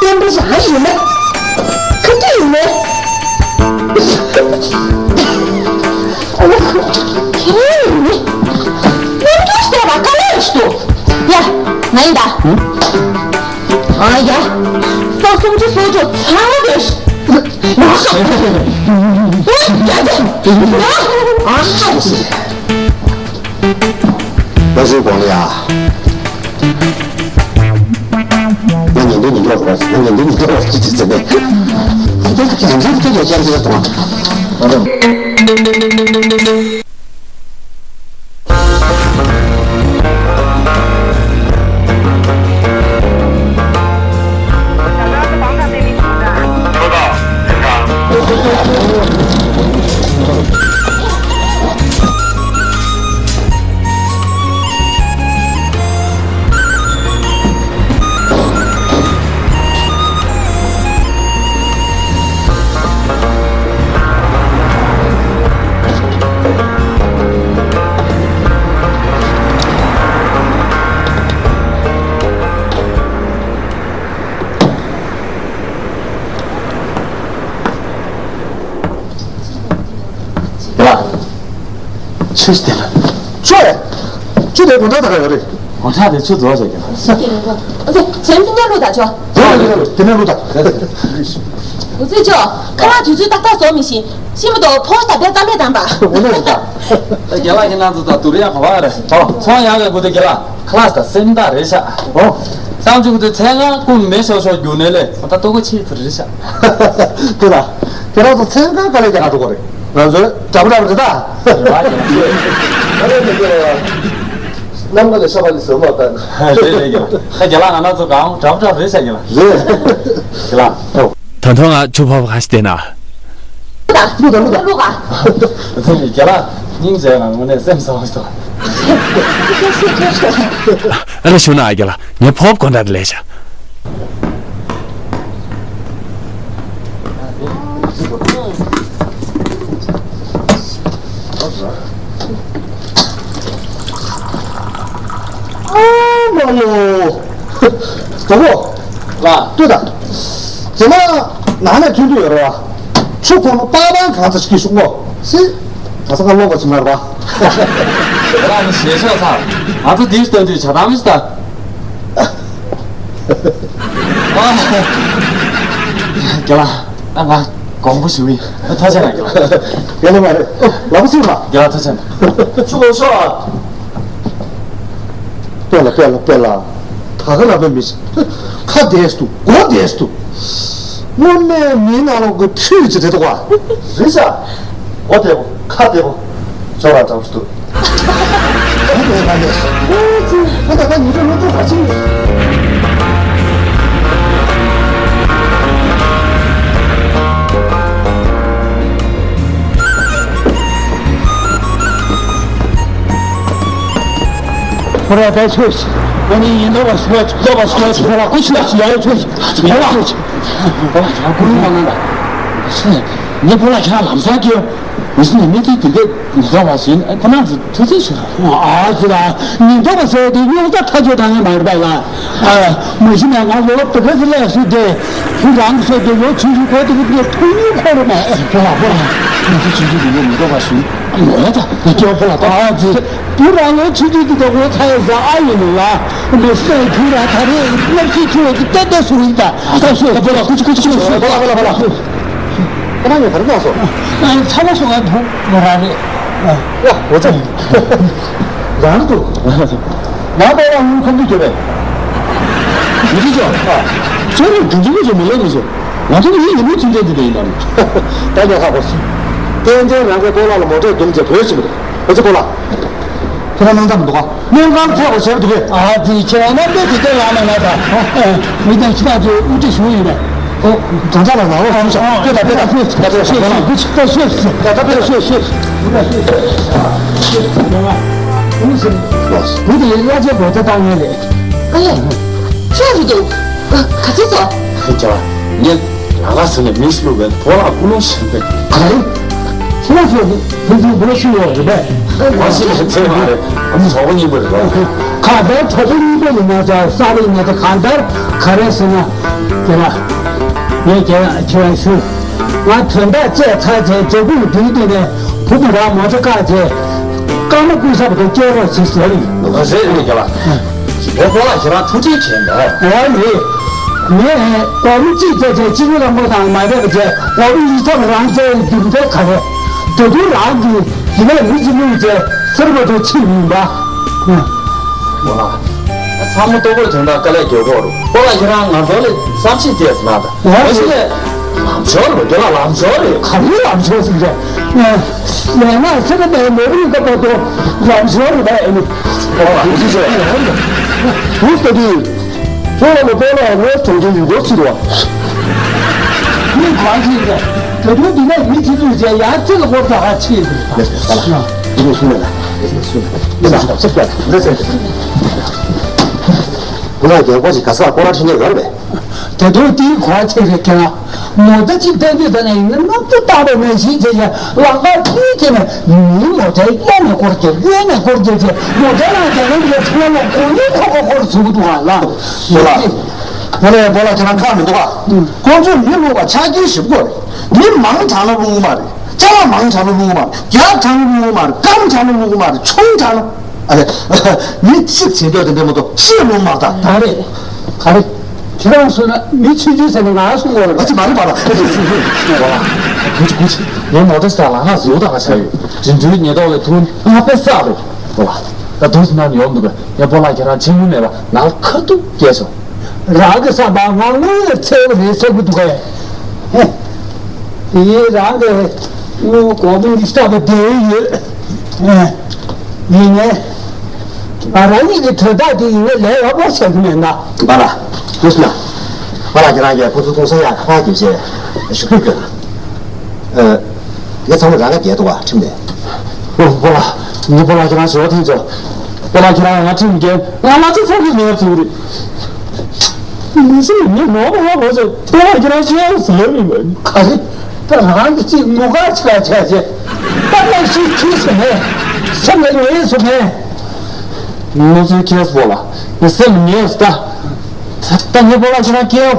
ཙི། བསྟན་པ་རང་ཡིན་ན། ཁ་ཏི་ཡིན་ན། ཨ་ལ། ཁྱེད་རང་ཡིན་ན། རྣམ་འགྱུར་བཤད་པ་དཀའ་ལས་རེད་ཤག་ཡ། ང་ཡིན་ད། ཨ་ཡ། ས་སུམ་ཅུ་སོ་ཅོག་ཚང་མ་དེ། ང་ཤ། ང་ཡ་ཡ། ང་ཤ། ད་གཟོད་དགོངས་ལ་ཡ། ང་ཉན་དུ་མི་འགྲོ་བ། ང་ཉན་དུ་མི་འགྲོ་བ་ཅི་ཅི་ཟེར་ནས། ད་དེ་ཁྱེད་ཚོ་ཁྱེད་ཀྱི་སྐྱབས་བཅོལ་དང་། ཡ། ཆུ་ཞིག་དེ་ལ། ཆུ། ཆུ་དེ་དགོང་དག་ད་ག་ཡོད་རེད། དགོང་དག་དེ་ཆུ་རྫོགས་བྱས་ཀྱང་། ཨ་ཙི། བྱེམ་དེ་ནས་བླུགས་ད་ཆོག་རྫོགས་རེད་རེད། དེ་ནས་བླུགས་ད། འུ་ཚོས་ཆོག་ཁ་ལག་དུས་ཚོད་ཏག་ཏག་བཟོ་མི་ཤེས། ཤེས་མི་འདུག་ཕོ་ད་བས་རྩ་མེད་བཏང་པ། འོ་ན་རེད་ད། རྒན་ལགས་ཁྱེད་རང་ཚོ་ད་དུ་རེ་ཡག་ག་བ་རེད། ཚོང་ཡག་གི་གུ་དེ་རྒན་ལགས། ཁ་ལག་ད་སེམས་ཐག་རེད་ཤག་ཨོ། སང་ཆུང་དུ་ཚེ་སྔ་ཀུན་མེ་ཤོར་ཤོར་རྒྱུག་ནས་ལས་ད་ལྟོ་གོ་ཆེ་ཚུ་རེད་ཤག་དེ་ལ་དེ་རང་ཚོ་ཚན་ཁང་དཀའ་ལས་རྒྱག་ག་འགྲོ་གོ་རེད། ང་ཚོའི་འདྲ་པོ་འདྲ་པོ་རེད་ད། རེད་པ་རྒྱག་ཨ་རེད་མི་དགེ་བ། གནམ་ཁ་ལས་ཤ་བ་ལས་ཟོས་མ་ད། རེད་རེད་རྒྱག་ད་རྒན་ལགས་ང་རང་ཚོ་གང་འདྲ་པོ་འདྲ་པོ་རེད་ཤག་རྒན་ལགས། རེད། རྒན་ལགས། ད་དུང་ང་ཆུ་ཕོར་པ་གང་ཞིག་བསྟན་ན། ལུག་དང་ལུག་དང་ལུག་ག་རྒན་ལགས་སྙིང་རྗེ་ང་དངོས་གནས་སེམས་གསོ་བ་སོང་། ཨ་རེ་ཞུ་ན་ཨ་རྒན་ལགས་ངའི་ཕོར་པ་གོན་འདྲ་དེ་ལས་བྱ། ཨ་མ་ལོ། གྲོགས་པོ། ལགས། ལྟོས་དང་། རྗེས་མ་ནང་ནས་ཐོན་དུས་ཡོད་རེད་བ། ཆུ་ཁོལ་མ་པགས་པ་གང་ཚ་ཞིག་གིས་ཤུགས་མོ། སི། ད་ས་ཁ་ལོག་པ་ཅིག་མ་རེད་བ། ཁྱེད་རང་ནི་ཞེད་ཤོག་ཚ། ང་ཚོ་འདིར་སྟོན་དུས་བྱ་དང་མི་ཤི་ད། རྒན་ལགས། ཨ་ང་དགོངས་པ་ཞུ་ཡིན། ཐུགས་རྗེ་ཆེ་རྒན་ལགས། རྒན་ལགས་མ་རེད། ལག་པ་སྲིད་མ། རྒན་ལགས་ཐུགས་རྗེ་ཆེ། ཆུ་ལོག་ཤོག་ཨ། པེ་ལ་པེ་ལ་པེ་ལ། ད་ག་ལ་པེ་མི་ཤི། ཁ་བདེ་སྟུ་མགོ་བདེ་སྟུ། དངོས་གནས་མིའི་ནང་ལོག་གི་ཕུད་ཅིག་རེད་འདུག་བ། རེད་ཤག་མགོ་བདེ་པོ་ཁ་བདེ་པོ། ཅོག་ར་འདྲ་པོ་ཞིག་འདུག་ད་ལྟ་ད་ཉི་ཤུ་ལོ་ཙམ་ཕར་ཕྱིན། ཁོ་ར་ད་ཆོས་ཤིག་ཨ་ནི་ཡིན་འདུག་བ་ཞུ་བ་ཆོས་འདུག་བ་ཞུ་བ་ཆོས་ལ་ཀུ་ཤི་ལ་ཞུ་ཡ་ཆོས་ཤིག་ཡ་ལ་ཆོས་ཤིག་ཨོ་ཡ་ཀུན་མ་ན་ད་ཤི་ངའི་བུ་ལ་ཁྱེད་རང་ལམ་སང་སྐྱེལ། མི་སྲིད་ནས་གནས་ཚུལ་དེ་འདྲས་མི་འདྲ་བ་ཞིག་ཁོ་རང་ཚོ་ཐུགས་རྗེ་ཆེ། ཨ་ཙི་ལ་ཉིན་ཐོ་བ་ཟེར་དེ་རྙོག་དྲ་ཐག་གཅོད་བཏང་ཡ་མ་རེད་པ་ལ། མ་གཞི་ནས་ང་ལོ་ལོ་དེ་ག་ཚོད་ལས་སུ་དེ་ཁོ་རང་གི་སོ་དེ་ལོ་ཆུང་ཆུང་ཁོ་དེ་གི་དེ་ཐུག་ཡུལ་ཁོ་རེད་མ། ཕོ་ལ་ཕོ་ལ་ང་ཚོ་ཆུང་ཆུང་དེ་ལོ་མི་འདྲ་བ་ཞིག་ཨ་ཡོད་ལ་ད་ང་སྐྱོ་ཕོ་ལ་ད་ཨ་ཙི། དུ་རང་ལོ་ཆུང་ཆུང་དེ་དེ་ངོ་ཚ་ཡ་ཟ་ཨ་ཡིན་ནོ་ལ། མི་སྲིད་ནས་དུ་རང་ད་རེས་སློབ་ཆེན་ཆུང་བའི་གི་ཏེ་ཏེ་སུ་ཡིན་ད་ད་སུ་ད་ཕོ་ལ་ཀུ་ཅི་ཀུ་ཅི་ཀུ་ཅི་ཕོ་ལ་ཕོ་ལ་ཕོ་ལ། ཁོ་རང་ངས་ག་རེ་གནང་སོང་། ཚ་བ་སོང་ང་བུ་མོ་རང་རེད། ཡ། འོ་ཙམ། རང་དུ། ང་པ་ལ་ངུ་ཁམས་དུ་གྱུར་པས། མི་དེ་ཅོ། ཨ། ཁྱོད་རང་དུ་འཇུག་གི་མི་ལོ་མི་ཟེར། ང་ཚོ་ནི་ཡིན་ཡིན་མོ་ཚུན་ཆད་འདི་དེ་ཡིན་ནམ། ད་ཉག་ཁ་པོ་སི། ཏན་ཏན་རང་གི་སྤོ་ལགས་ལ་མོ་ཊས་རྡུང་བྱས་བོད་ཕྱིན་པ་རེད། འོ་ཙི་སྤོ་ལགས། ཁྱེད་རང་སྣང་དག་མི་འདུག་ག་སྨན་ཁང་ཚད་པ་བྱས་པ་འདུག་གས། ཨ་ཙི་ཁྱེད་རང་རྣམ་པས་དེ་ལྟར་ལངས་ན་ང་ད། མི་དང་ཁྱི་དག་ཚོས་དབུ་ཁྲིད་ཞུ་ཡིན་པས། ཨོ། དྲང་ཐག་ལ་ལ་ལོ་སོང་ཤག་ཨོ། ད་ད་ད་ཤོད་ཤོད་ཤོད་ཤོད་ཤོད་ཤོད་ཤོད་ཤོད་ཤོད་ཤོད། བུ་དེ་བླ་ཆེན་བོད་ད་བཏང་ངེས་རེད། ཨ་ལས། ཤོད་རེད་འདུག་ག་ཚོད་ཚོ། ཁྱེད་ཅག་ངས་ལ་ལ་ཟེར་ནས་མིས་བླུགས་པའི་ཕོ་ལགས་ཀུན་སློང་ཞིག་རེད། ག་རེ། ཁྱེད་རང་ཚོ་ཕན་ཚུན་འབུ་ཤི་ཡོད་རེད་པས། མ་ཤི་ལས་ཚེ་མ་རེད། ཨ་ནི་གྲོགས་པོ་གཉིས་པོ་རེད་པས། ཁ་བརྡ་གྲོགས་པོ་གཉིས་པོ་ཡིན་ན་ཅང་ས་རེད་ཉེ་དུ་གང་ལྟར་ག་རེ་ཟེར་ན། དེ་ལ་ངས་ཁྱེད་རང་ཁྱེད་རང་ཞུ། ང་དོན་དག་བཅད་ཚར་རྗེས་རྒྱལ་ཁུངས་འདིའི་སྟེང་ནས་བུ་མོ་རང་མོ་ཊ་བཀག་རྗེས་སྐར་མ་ཀུན་གསར་དུ་སྐྱེལ་རོགས་བྱེད་ཟེར་ཡིན། ལོ་ཟེར་ཡིན་རྒྱ་ལ། ངས་ཁོ་ལ་ཁྱེད་རང་ཐུགས་རྗེ་ཆེ་མོ། འོ་རེད། ངས་སྒོར་མོ་གཅིག་བརྒྱབ་བྱས་སྤྱི་ཚོགས་ལ་ངོ་དང་མ་འདྲ་བ་བྱས་སྒོར་མོ་ཡིག་ཐོག་རང་བཙལ་རྒྱུ་མཚན་ག་རེ། ད་དུང་རང་གིས་ཡིན་ནའི་མི་གཅིག་མིན་བྱས་སེར་པོ་དང་ཕྱིར་མིན་པ། ངོ་ལ། ཚང་མ་ལྟོ་གོས་དོན་དག་དཀའ་ལས་རྒྱག་གོ་རུ་ཁོ་ལ་ཁྱེད་རང་ང་ཚོ་ལས་བསམ་ཤེས་བྱས་ཟིན་ན་ད། འོ་ཞེས་ལས། ལམ་ཞོར་རུ་རྒྱ་ལ་ལམ་ཞོར་རེད། ག་རེ་ལམ་ཞོར་ཟིན་རེད། ལས་ན་སེ་ར་པའི་ནོར་བུ་ཀ་པ་དོ་ལམ་ཞོར་རེད་པ་ཨེ་ནི། ཨོ་ལ་ཧུ་ཅི་ཟེར། ཧུ་ཟེར་དུས། ཁྱོད་ལ་ལོ་པོ་ལ་ངོ་གྲོང་ཁྱེར་ཡུལ་སྐོར་ཕྱིར་བ། མི་གང་ཞིག་རེད། ད་དུང་འདི་ནས་མི་ཚེ་ཚུད་རྗེས་ཡང་ཅི་ལ་སྐོར་ད་ཧ་ཆེ་ཡིན་པ། ལས་ཟེར་ལ། འདི་ནས་སུ་ལས་ལ། ལས་ཟེར་སུ་ལས། ལས་ཟེར་ལ་ཆེ་བ་ལ། ལས་ཟེར། ཁོ་ལ་རྒྱལ་པོ་ཞིག་ག་ས་ལ་སྐོར་ར་ཁྲིད་མཁན་ཡོད་རེད་པས། དེ་དུས་དེའི་གོ་ཆེ་རེད་ཁྱེད་རང་། མོ་ད་ཅིག་བསྟན་དུས་ད་ནས་ཡིན་ན་སྣུམ་པོ་བཏང་བའི་ནང་བཞིན་བྱས་ཀྱང་ལམ་ཁ་ཁྲིད་ཀྱི་ནས་མིའི་མོ་ཊའི་གཡས་ནས་སྐོར་རྒྱབ་གཡོན་ནས་སྐོར་རྒྱབ་བྱས་མོ་ཊའི་ནང་རྒྱ་ནག་གི་ཚོང་ལ་གོ་ཡུལ་ཁོ་ཁོ་ཁོར་ཚུགས་འདུག་ཨ་ལ། མོ་ལ། མོ་ལ་མོ་ལ་ཁྱེད་རང་ཁག་མི་འདུག་ཨ། ཁོང་ཚོས་མི་བླུགས་པ་ཆ་རྐྱེན་ཞིབ་དགོས་རེད། མི་མང་དྲགས་ན་བླུགས་མ་རེད། ཅ་ལག་མང་དྲགས་ན་བླུགས་མ་རེད། རྒྱ་དྲགས་ན་བླུགས་མ་རེད། སྐམ་དྲགས་ན་བླུགས་མ་རེད། ཆུང་དྲགས་ན། ཨ་ལས། མི་གཅིག་བྱེད་འདོད་དེ་འདྲ་མ་གཏོགས་ཅི་ལུང་མ་བཏང་། ད་རེད། ག་རེ། ཁྱེད་རང་གསུངས་ན་མི་ཆུང་ཆུང་ཟེར་ནས་ང་གསུང་དགོས་རེད། ཨ་ཙི་མ་རེད་པ་ལ། གུ་ཅི་གུ་ཅི། ངའི་མོ་ཊ་སི་ལ་ང་བཟོ་དང་ང་བྱ་ཡོད། དྲིན་དྲུལ་ཉེན་རྟོག་པས་ཐུག་ང་དཔེ་བསགས་རེད། ཨོ་ལ། ད་དུང་སུ་ན་ནི་ཡོང་འདུག་གས། ངའི་སྤོ་ལགས་ཁྱེད་རང་ཆེ་མུ་མེད་པ་ང་ལ་ཁ་ཐུག་སྐྱེས་སོང་། རང་གི་བསམ་པ་ང་དངུལ་ལས་ཚད་པ་རེད་ཚད་པ་འདུག་གས། ཧེ། དེ་ཡིན་རང་གི་དངུལ་གོང་མོ་འདི་ལྟ་བུ་བསྡད་ཡོད། ཡིན་ནའི། ང་རང་ཉིད་ཀྱི་དོན་དག་དེ་ཡིན་ན་ལས་སླ་པོ་བྱ་གི་མེད་ན། པ་ལ། ཡོད་སོང་ན། པ་ལ་ཁྱེད་རང་གིས་ཁོ་ཚོ་ཚོང་ས་ཡག་ཁག་རྒྱབ་བྱས་ཞུ་སྐུལ་སྐྱོན། ཨ། ངས་ཚང་མ་རང་ག་རྒྱལ་འདུག་བ་ཁྲིམས་ནས། པོ་པོ་ལ། ངའི་པོ་ལ་ཁྱེད་རང་ཞུ་བ་ཐེངས་ཚོ། པོ་ལ་ཁྱེད་རང་ང་ཁྲིམས་འགལ་ང་ལ་ཚོ་ཚོགས་ཀྱི་ངའི་ཚུགས་རེད། མི་སེམས་མི་ནོར་བ་བ་ཚོ་པོ་ལ་ཁྱེད་རང་ཤེས་ཡོད་ཟེར་མི་མ་ག་རེ། ད་རང་གི་ཅིག་ངུ་ག་ཆ་ཆ་ཆེ། ད་ལ་ཤི་ཁྱི་སུ་མེད། སེམས་ལ་ངེས་སུ་མེད། ང་ཚོའི་ཁྱེད་པོ་ལ་ངའི་སེམས་ལ་ངེས་སུ་ད། ད་ངའི་པོ་ལ་ཁྱེད་རང་སྐྱེའོ།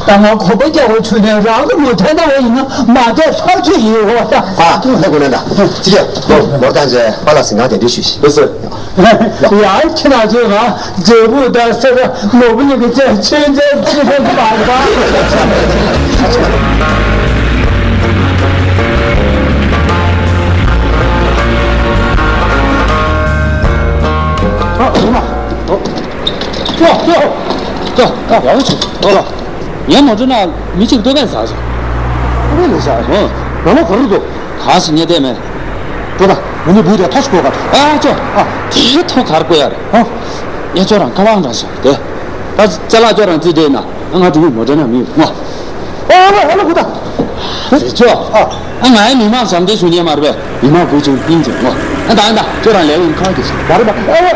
ད་ང་ཁོ་པ་རྒྱག་པ་ཆུ་ནས་རང་གི་མོ་ཐན་ད་བ་ཡིན་ན་མ་བསྡད་ཐག་ཆོད་ཡིན་འོ་ད། ཨ་ཁོ་ལ་གོ་ལེན་ད། ཅི་བྱེད་ལོ་ལོར་ད་མཛད་པ་ལ་སེང་ག་དེ་འདྲི་ཞུས་ཤིག་ལོ་སེ། ཡང་ཁྱེད་རང་ཚོས་ང་རྒྱལ་པོ་དང་སེ་ར་ནོར་བུ་གཉིས་ཀྱི་ཅན་ཆོས་མཛད་ཚེ་རིང་གི་བར་པ། ཨ་ཨ་མ། ཅོ་ཅོ། ཅོ། ཨ་ཡག་པོ་བྱུང་། ཨོ་ལ། ངའི་མོ་ཊ་ནང་མི་གཅིག་ལྟོ་ཕད་ཟ་ཞིང་། ལྟོ་ཕད་ལས་ཟ། ཨོ། ང་ལོ་ག་རུ་འདུག་གང་ཞིག་ཉེ་བལྟས་མེད། འགྲོ་ད། ང་གཉིས་བུ་དེ་ཐོ་ཞིག་བཀོད་ག་ཨ་ཅོ། ཨ། དེའི་ཐོ་གར་བཀོད་ཡ་རེད། ཨོ། ངས་ཅོ་རང་ཁ་ལང་རང་ཞིག་དེ། ད་ཅ་ལག་ཅོ་རང་རྩིས་སྤྲད་ན་ང་འགྲོ་གི་མོ་ཊ་ནང་མི་ཡོད་ངོ་། ཨོ་ཨོ་ཨོ་ལ་གོ་ད། ཟེར་ཅོ། ཨ། ཨ་ང་ཡང་མི་མང་ཞབས་འདེགས་ཞུ་མཁན་མ་རེད་པས། མི་མང་བུ་ཆུང་སྙིང་རྗེ་ངོ་། ཨ་ད་ཨ་ད་ཁྱོད་རང་ལས་འོང་ཁ་གི་ཞིག་མ་རེད་པ། ཨ་ཨ།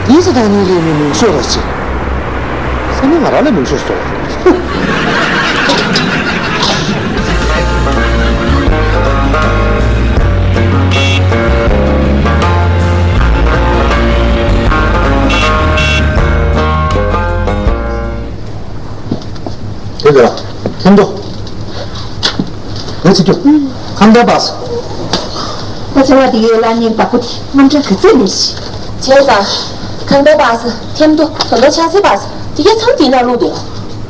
དེའི་ཚེ་ཐག་ཉེ་ལས་ནི་མིང་ཤོར་ར་ཆེ། ས་ནི་ང་རང་ལ་མིང་ཤོར་སོང་། དེ་ག་ལ་ཐེམ་ཏོ། ངས་ཚིག་རྒྱུ། ཁམས་དྭངས་པ་སི། ཨ་ཅེ་ང་དེ་གའི་བླ་སྙིང་བདག་པོ་དེ་དངངས་སྐྲག་གི་རྩེ་ནས་ཤི། བྱས་ཙང་། ཁམས་དྭངས་པ་སི་ཐེམ་ཏོ་དོ་ལོ་ཆགས་སི་པ་སི་དེ་གའི་མཚམས་དེའི་ནང་བླུགས་འདུག་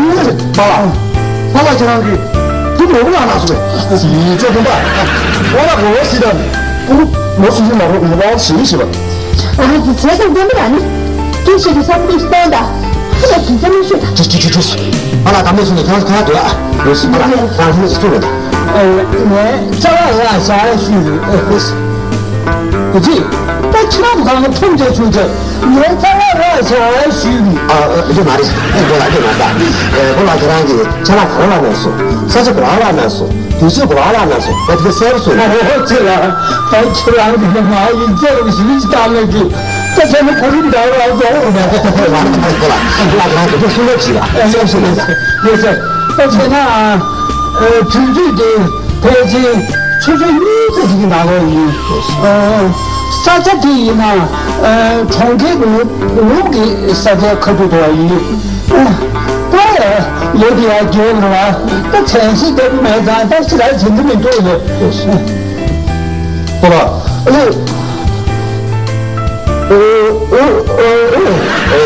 པ་ལ། པ་ལ་ཁྱེད་རང་གིས་དེ་མོ་བུ་ལ་ན་སོ་བས། ཡིན་ཚོད་དུམ་པ། པ་ལ་གོ་བ་སི་དང་། པུ་མོ་སུ་ཞིག་མ་རོགས་ངོ་བ་ཞིག་ཞིག་པ། ཨ་ཙི་ཚེ་དང་ལྡན་པ་ར་ནི། སྐད་ཆ་གི་བསམ་བློ་གཏོང་དང་། ཁ་ལ་དུས་ཚོད་མི་ཤོད་དང་། ཅི་ཅི་ཅི་ཅི། ཨ་ལ་དམ་པའི་སོང་ནས་ཁ་ཁ་འདོད་ཨ། རེད་སོང་ཨ་ལ་རང་ཁ་ཅི་སོང་རེད། ངས་ཅ་ལག་ལ་བྱ་ཞུས་རེད། ཅི། ད་ཁྱེད་རང་ཚང་མ་ཐུམ་ཅེ་ཆུང་ཅེ། ངས་ཅ་ལག་ལ་བྱ་ཞུས་རེད། ཨ་ཨ་འདི་མ་རེད། འདི་ལ་འདི་མ་ད། ཨེ་ཁོ་ལ་ཁྱེད་རང་གིས་ཅ་ལག་ག་ར་ལ་ན་སོང་། ས་ཆ་ག་ར་ལ་ན་སོང་། དུས་ཚོད་ག་ར་ལ་ན་སོང་། ད་དེ་ག་སེར་སོང་། ཨོ་ཅེ་ལ། ད་ཁྱེད་རང་གིས་ང་ཡིན་ཚད་རུ་ཞིབ་ཅིག་བཏང་མེད་གི། ད་ཚང་མ་གོ་རིམ་འདྲ་བ་འགྲོ། ཁོ་ལ་ཁོ་ལ་ཁོ་ལ་ཁོ་ལ་སུན་པོ་བྱེད་ལ་སེམས་སུ་ལས་ཡོད་ཟེར། ད་བྱས་ན་དུས་ཚོད་དེ་ཕལ་ཆེར་ཆུ་ཚོད་གཉིས་ཙམ་ཞིག་གི་ནང་ལོགས་ཡིན། ས་ཆ་དེ་ཡིན་ན་གྲོང་ཁྱེར་ནུབ་ནུབ་ཀྱི་ས་ཆའི་ཁ་ཐུག་ཏུ་ཡིན། ད་ལོ་དེ་ཡང་རྒྱུན་རེད་བ། ད་མཚན་གཞི་ལྟ་བུ་མེད་ཙང་ད་ཕྱི་ལ་བྱེད་འདི་མི་འདུག་ལོ། ཨོ་ལ། ཨོ་ཨོ་ཨོ་ཨོ།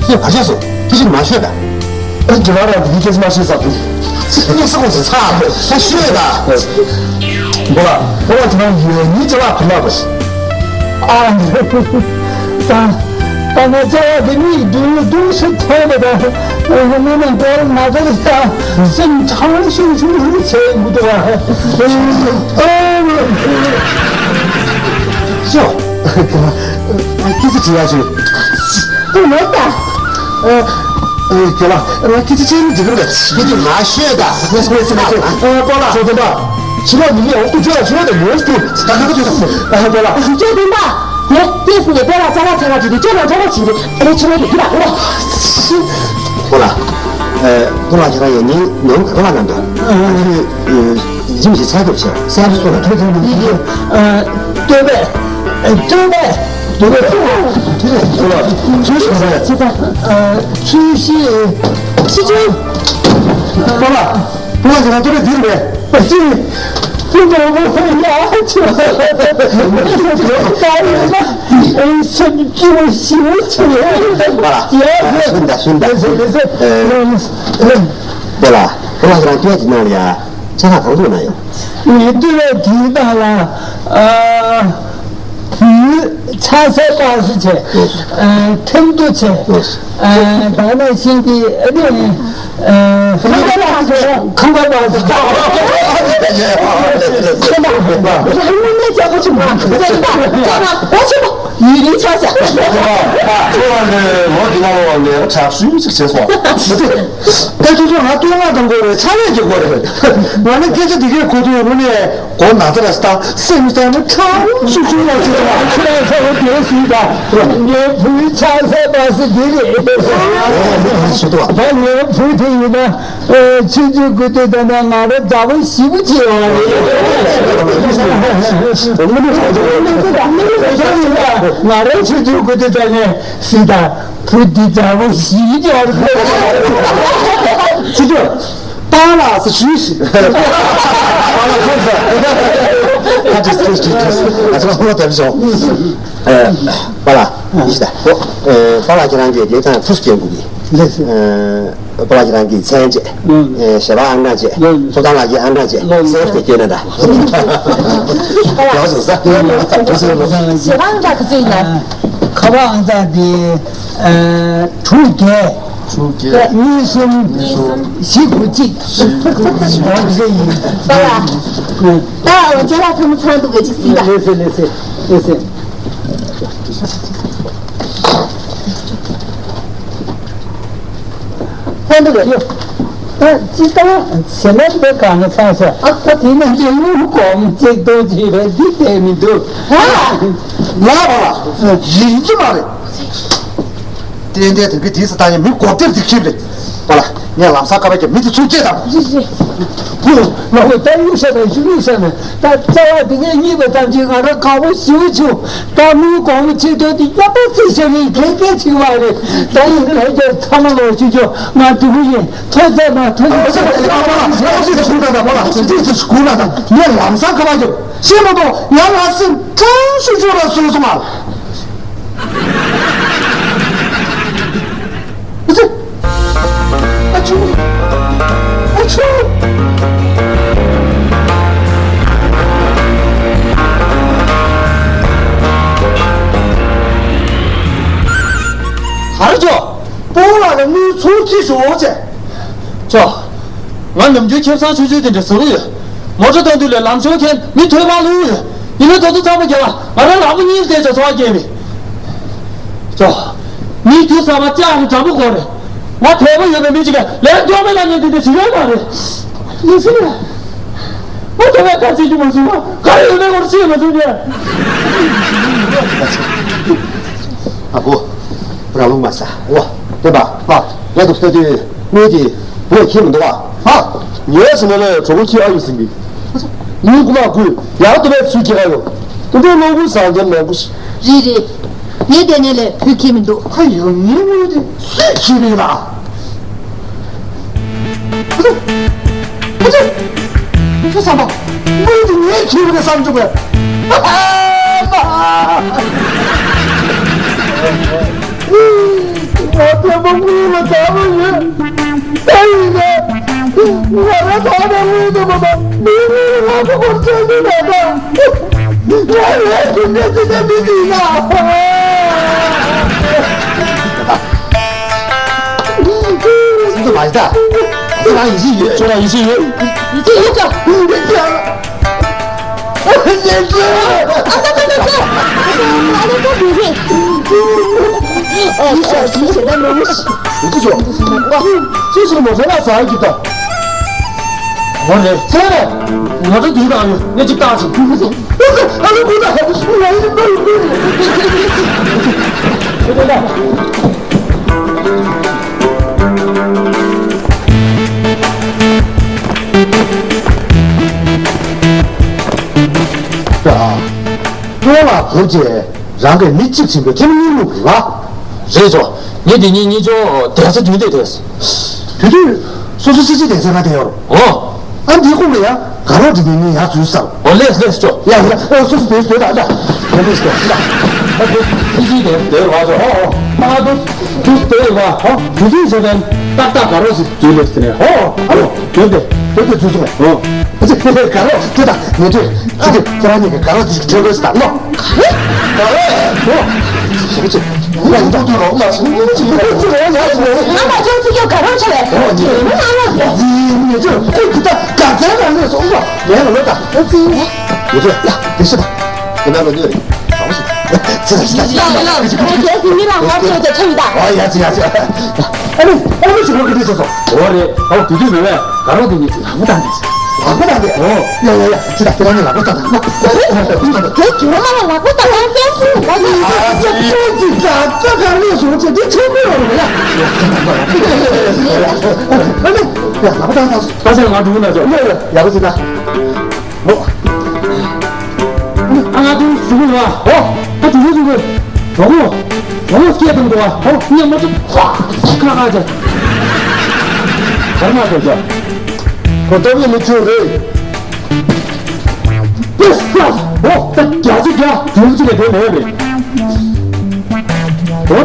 ཁྱེད་བར་ཆད་སོང་། ཁྱེད་ཅིག་མ་ཤོད་ད། ཨེ་རྒྱལ་བ་རང་འདི་སྐད་ཆ་མ་བཤད་ས་དུས། ངས་ས་ཁོངས་སུ་ཚ་ས་ཤོད་ད། འགོ་ལ་འགོ་ལ་དེ་རང་ཡོད་ཉིད་ཅ་ལག་བུ་ལ་བ། ཨ་ནི། ས། ད་ང་ཅ་ལག་དེ་གཉིས་སྡུག་སྡུག་ས་ཐོན་པ་དང་། དངོས་གནས་འགོ་ལ་ང་ཚོ་ལ་ས་སེམས་ཁྲང་ཤུང་ཤུང་ཤུང་བྱས་མི་འདུག་ཨ། ཨ། ཤོ། ཁྱེད་ཚོ་བྲིས་ཡ་ཞུ། དེ་མེད་ད། ཨ། ཨ། ཁྱོད་ལ་ཁྱེད་ཚོ་ཅན་འཇིགས་རུང་ལ་ཁྱེད་ཚོ་མ་ཤོད་ད། ངས་སོང་ངས་སོང་ངས་སོང་། ཨ། པོ་ལགས། ཚོ་དོན་པ། ཕྱི་ལོགས་མི་མེད་འོག་ཏུ་བྱོས་ལ་ཕྱི་ལོགས་དང་ཡོངས་སུ་ད་ཁ་ཁ་བྱོས་སོང་། ཨ། པོ་ལགས། ཚོ་དོན་པ། ངས་ལྟས་སུ་ནས་པོ་ལགས་ཅ་ལག་ཚ་ཁ་བྱེད་དུས་ཅོ་ལགས་ཅོ་ལགས་བྱེད་དུས་ཨ་ལས་ཕྱི་ལོགས་དེ་འདི་ལ་ཨོ། པོ་ལགས། ཨ། པོ་ལགས་ཁྱེད་རང་ཡང་ཉིན་ནོར་ག་ལ་གནང་འདུག་ཨ། ཁྱོད། ཡིན་གྱི་ཚ་ཐུབ་ཆེ་སེམས་སོ་ཐུབ་ཐུབ་ཡིན་གྱི། ཨ། སྟོད་པས། ཨ། སྟོད་པས། སྟོད་པས། ཚུལ་ཤིང་ཟེར། ཚུལ་ཤིང་། ཕྱི་ཆོས། པོ་ལགས། པོ་ལགས་ཀྱི་རང་སྟོད་པས་འདིར་མེད། ཨ་ཙི། ཕུ་ནོར་བུ་ཡ་ཆེ། ད་ཡིན་ན་སེམས་སྐྱིད་པོ་ཞེ་པོ་ཆེ། པོ་ལགས། ཡ། ཤུན་ད་ཤུན་ད། ཨ། པོ་ལགས། པོ་ལགས་ཀྱི་རང་སྟོད་པས་འདི་ནང་ལ་ཡ། ཅ་ལག་གང་འདུག་ན་ཡང་། ངས་བཏུས་པའི་དེའི་ནང་ལ། ཨ། བོད་ཚ་ཟེར་པ་སུ་བྱས། ཨ། ཐེམ་ཐོ་བྱས། ཨ། ད་ནང་བཞིན་གྱི་ཨ་ནི། ཨ། ཁང་པ་པ་སུ་ཁང་པ་པ་སུ། ཁང་པ་པ་སུ། ཁང་པ་པ་སུ། ཡིན་རིང་ཆགས་ཤག་ཁོ་བ་ལས་ལོ་འདི་ན་ལོ་བ་ལས་ར་ཁྲག་ཤུལ་ཅིག་བྱས་སོང་། ད་ཁྱོད་ཚོ་ང་བསྟོད་བསྔགས་གཏོང་དགོས་རེད། ཚ་བས་རྒྱག་དགོས་རེད། ང་ནི་སྐད་ཆ་འདི་གས་གོ་དུས་རུ་ནས་གོ་ན་ཚ་ར་སྟ་སེམས་སྟ་ནི་ཁྲག་ཤུལ་ཤུལ་ལ་ཅིག་ལ་ཁྱོད་ཚ་བ་དེ་ཞིག་ད་ངའི་བུའི་ཆགས་ས་པ་སི་འདི་རེད། ད་ངའི་བུ་དེ་ཡིན་ན། ཨེ། ཆུང་ཆུང་སྐུ་དུས་ད་ནས་ང་རང་དགྲ་བོ་ཞེ་པོ་ཅིག་ཡོང་བ་རེད། ང་རང་ཆུང་ཆུང་སྐུ་དུས་ད་ནས་སྲིད་དང་བུ་འདི་དགྲ་བོ་ཞེ་པོ་ཅིག་ཡོང་བ་རེད། ཆུང་ཆུང་པཱ་ལགས་སུ་ཞུས་ཤིག་པཱ་ལགས་ཁོང་ཚོ་ཁ་ཅིག་ཁ་ཅིག་ཁ་ཅིག་ང་ཚོ་ལ་ཧོ་ལ་དེབ་བྱུང་། ཨེ། པཱ་ལགས་ཡིན་ཤི་ད། ཨེ། པཱ་ལགས་ཁྱེད་རང་གིས་དེ་དང་ཐུགས་སྐྱེལ་དགོས་ཀྱི། ལགས་སོ། ཨ། པ་ལགས་ཀྱི་རང་གི་མཚན་བཅས། ལགས་སོ། ཨེ། ཞལ་པར་ཨང་གྲངས་བཅས། ལགས་སོ། ཐོབ་ཐང་ལགས་ཀྱི་ཨང་གྲངས་བཅས། ལགས་སོ། སེབ་ཏེ་སྐྱོན་ན་ད། ལགས་སོ་ས། ལགས་སོ། ཞལ་པར་ཨང་གྲངས་ག་ཚོད་ཡིན་ན། ཁ་པར་ཨང་གྲངས་དེ། ཨ། དྲུག་བརྒྱད། དྲུག་བརྒྱད། གཉིས་གསུམ། གཉིས་གསུམ། བཞི་དགུ་གཅིག། བཞི་དགུ་གཅིག། འོ་དེ་ཡིན། ད་ལ། ད་འོ་ཅེ་ལ་ཚང་མ་ཚང་འདུག་གི་ཅིག་སྲིད་ད། ལགས་སོ་ལགས་སོ་ལགས་སོ། ཚང་འདུག་གི། ད་ཅི་ལྟར་ཟེར་ན་དེ་གང་ན་ཚང་ས། ཨ། ད་དེ་ན་ཅི་དངུལ་སྒོར་མོ་གཅིག་སྟོང་ཅིག་རེད། འདི་བསྡད་མི་འདུག་ཨ། ལགས་པ་ལགས། ཡིན་གྱི་མ་རེད། ཏན་ཏན་དེང་གི་དུས་སུ་ད་ཡིན་མི་མགོ་སྟེར་འདི་ཁྱིམ་རེད། པ་ལགས། ངས་ལམ་སང་ཁ་པར་གྱི་མི་དེ་ཚུར་སྐྱེལ་དང་། རེད་རེད། བུ། ལགས། ད་གཡུག་ས་དང་ཞུ་གཡུག་ས་ན་ད་རྩ་བ་དེ་ངས་རྙེད་པ་ཙམ་གྱིས་ང་རང་དགའ་པོ་ཞེ་པོ་བྱུང་། ད་དངུལ་སྒོར་མོ་ཆེད་དོན་དེ་ཡག་པོ་རྩིས་བྱས་ནས་གལ་གལ་ཆེ་བ་རེད། ད་ཡིན་ལྷན་རྒྱས་ཚང་མ་ལོ་ཞུ་ཆོག་ང་སྡུག་གུ་ཡིན། ཐོས་ཚད་མ་ཐོས་ཚད། ངས་ལམ་སང་ཁ་པར་གྱི་ཤེས་མ་གཏོགས་ཡང་ང་སེམས་ཁྲང་ཞུ་ཆོག་ལ་བཟོས་སོང་ང་། ཨ་ཙི། ཨ་ཙི། ཨ་ཙི། ག་རེ་ཅོ། སྤོ་ལགས་ལ་དངུལ་ཚུར་ཁྱེར་ཤོག་ཅེས། ཅོ། ང་ནམ་རྒྱུན་ཁེ་བཟང་ཆུང་ཆུང་དེ་འདྲ་ཟ་གི་ཡོད། མོ་ཊ་གཏོང་དུས་ལ་ལམ་ཆུང་མཁན་མི་ཐོས་པ་ལུས་ཡོད། ཡིན་ན་ད་དུང་ཚང་མ་རྒྱབ་ལ་ང་རང་ལག་པ་གཉིས་བསྡད་ཀྱང་འཚོ་བ་སྐྱེལ་མི། ཅོ། མི་རྒྱུ་ཟ་བ་ལྕགས་ཀྱི་འགྲམ་པོ་སྐོར་རེད། ང་དད་པ་ཡོད་པའི་མི་གཅིག་ག་ལས་མགྱོགས་མེད་ལ་ཉན་དེ་འདྲ་ཞིག་ཡོད་མ་རེད། ཡིན་ཟིན་ལ། ང་དད་པའི་ཁ་ཚིག་རྒྱུ་མ་བཟུང་བ་ག་རེ་ཡོད་མེད་སྐོར་ཤེས་མ་བཟུང་ནས། ཨ་ཁུ། རང་ལུགས་མ་ཟ། འོ། བསྟན་པ། ཨ། ང་ཚོ་ལྟ་དུས་དངུལ་དེ་བུ་ཁྱེར་མི་འདུག་ཨ། ཨ། ཉལ་སོང་ན་ལས་གྲོགས་པོ་ཁྱེར་ཨ་ཡོད་ཟིན་གི། ངའི་རྐུ་མ་རྐུས་ཡག་ཏུ་བས་ཚུལ་སྐྱེ་ག་ཡོད། དེ་འདྲའི་བློ་ཁུག་བཟང་རྒྱབ་མང་པོ་ཞིག་རེད་རེད། ངས་དེ་ནས་ལས་བུ་ཁྱེར་མི་འདུག་ཨ་ཡོ། ངའི་དངུལ་དེ་སུས་ཁྱེར་རེད་ལ། ཨ་ཙི། ཨ་ཙི། ཁྱོད་བསམ་པ། དངུལ་དེ་ངས་ཁྱེར་བ་རེད་བསམ་བྱུང་བས། ཨ་མ། ང་དེ་མོ་དངུལ་ལ་དགའ་པོ་ཡོད། ད་ཡིན་ན། ང་རང་ཐོག་ནས་དངུལ་དེ་མ་གཏོགས་མི་དངུལ་ལ་ཁོ་ཁོར་བྱེད་ཀྱི་མེད་ད། ང་རའི་རྒྱུ་འབྲས་ཅི་འདྲ་མི་འདུག་ན། སུ་མ་ཡིན་ད། ང་ཚོ་རང་ཡིད་ཆེས་ཡོད། ཁྱོད་རང་ཡིད་ཆེས་ཡོད། ཡིད་ཆེས་ཡོད་ཅོ། ཡིད་ཆེས་ཡོད། ཨ་ཙི་ཙི་ཙི་ཙི། ཨ་ལེ་ཀ་ཟེར་རེད། ཨ་ཙི་ཙི་ཞེ་ད་མི་འོས། ཡིད་ཆེས་ཡོད། ཅི་ཞིག་མོ་ཟེར་ན་ཟ་ཡི་ད། འོ་རེད། ཚེ་རེད། ང་ཚོ་དུས་དང་ཡོད་ངས་ཅིག་བཏགས་ཤིག་ཨ་ལེ་ཁུ་ད། ང་ཡིན་པ་ཡིན་པ་ཡིན་པ་ཡིན། ཀྲོང་ལ་བབས་རྗེས་རང་གིས་མི་གཅིག་བྱིན་པའི་ཁྱིམ་གཉིས་ལུག་རེད་བ། རེད་ཅོ། ངས་འདི་གཉིས་གཉིས་ཅོ་གདན་ས་བདུན་དེ་དེས། དེ་དུས་སོ་སོ་སྲིད་སྤྱི་གདན་ས་ང་དེ་ཡོད་རོ། ཨོ། ཨ་འདི་ཁོང་ལ་ཡ་ག་རོགས་འདི་གཉིས་གཉིས་ཡ་འཛུལ་ས། ཨོ་ལེས་ལེས་ཅོ། ཡ་ཡ་ཨོ་སོ་སོ་དེ་དེ་ད་ད། ཡ་ལེས་ཅོ་ད། ཨ་འདི་སྲིད་སྤྱི་གདན་ས་དེ་ཡོད་བ་ཅོ། ཨོ་ཨོ། ཨ་འདི་དུས་དེ་ཡོད་བ། ཨོ་དེ་དུས་ཟེར་བའི་ཏག་ཏག་ག་རོགས་ཞིག་འཛུལ་ལེས་དེ་ནས་ཨོ་ཨོ། ཨ་ལོ། དེ་དེ་དེ་དེ་ཚུལ་སོང་། ཨོ། ཨ་ཙི། དེ་དེ་ག་རོགས་དེ་དང་ངས་དེ་ཙི་གེ་ཁྱེད་རང་གཉིས་ཀྱི་ག་རོགས་དེ་ཞིག་ཁྲེལ་དགོས་ཟེར་དང་ལོ། ག་རེ། ག་རོགས། ཨོ། ཞེ་གི་ཅི། ང་ཡིན་ཐོག་ཐོག་རོགས་ལ་སོང་ཅི་ག་ཅི་རོགས་ཡ་ཟེར། ང་མ་ཅོག་ཙི་གེ་ག་རོགས་ཆ་བས། ཨོ་ཉེ་མོ་ང་ལ་ཟེར། ཙི་ངས་ཅོ་ཁོ་གི་ད་ག་ཚད་ལ་ལས་སོང་ལོ། ངས་ལ་ལོ་ད། ཨ་ཙི། ངས་ཅོ་ཡ་དེ་ཤི་ད། དེ་ན་ལོ་ཉོས་རེད། ཨོ་ཡ་ཡ་ཡ། ཨ་ནི་ཨ་ནི་ཞིག་ལོ་གི་དུས་སོ་སོ། འོ་རེད། ཨོ་དེ་དུས་མེད་པས་ག་རོགས་དེ་ཉིད་ལག་པ་བཏང་དེ། ལག་པ་བཏང་དེ། ཨོ་ཡ་ཡ་ཡ། ཅི་ད་དེ་རང་ཉིད་ལག་པ་བཏང་དང་། དེ་ཁྱོད་མ་ལ་ལག་པ་བཏང་དང་བཙན་སུ་ལ་ཡ། ཨ་ཙི་ཙི་ཙི་ཙི་ཙི་ལས་སོང་ཅི་དེ་ཆོག་གི་རོགས་ཡ། ཨ་ནི་ཡ་ལག་པ་བཏང་དང་། ད་ཆ་ང་འགྲོ་གི་ན་ཆོག་ཡ་ཡ་ཡ་གི་ཅི་ད། ཨོ། ཨ་ང་ཏུ་ཞུ་གི་ཡོད། ཨོ། ད་ཞུ་གི་ཞུ་གི། གྲོགས་པོ། གྲོགས་པོ་སྐད་གཏོང་འདུག་ཨ། ཨོ་ངས་མ་ཚོ་ཁ་ཁ་ཁ་ཅག་གར་མ་ཚོ་ཅག་ཁོ་སྟོབས་ཡོད་མི་ཆུང་རེད། ཏེ་ས། ཨོ་ད་རྒྱ་ཆེ་རྒྱ་རྒྱུ་ཅི་ལས་དེ་མེད་རེད། ཨོ་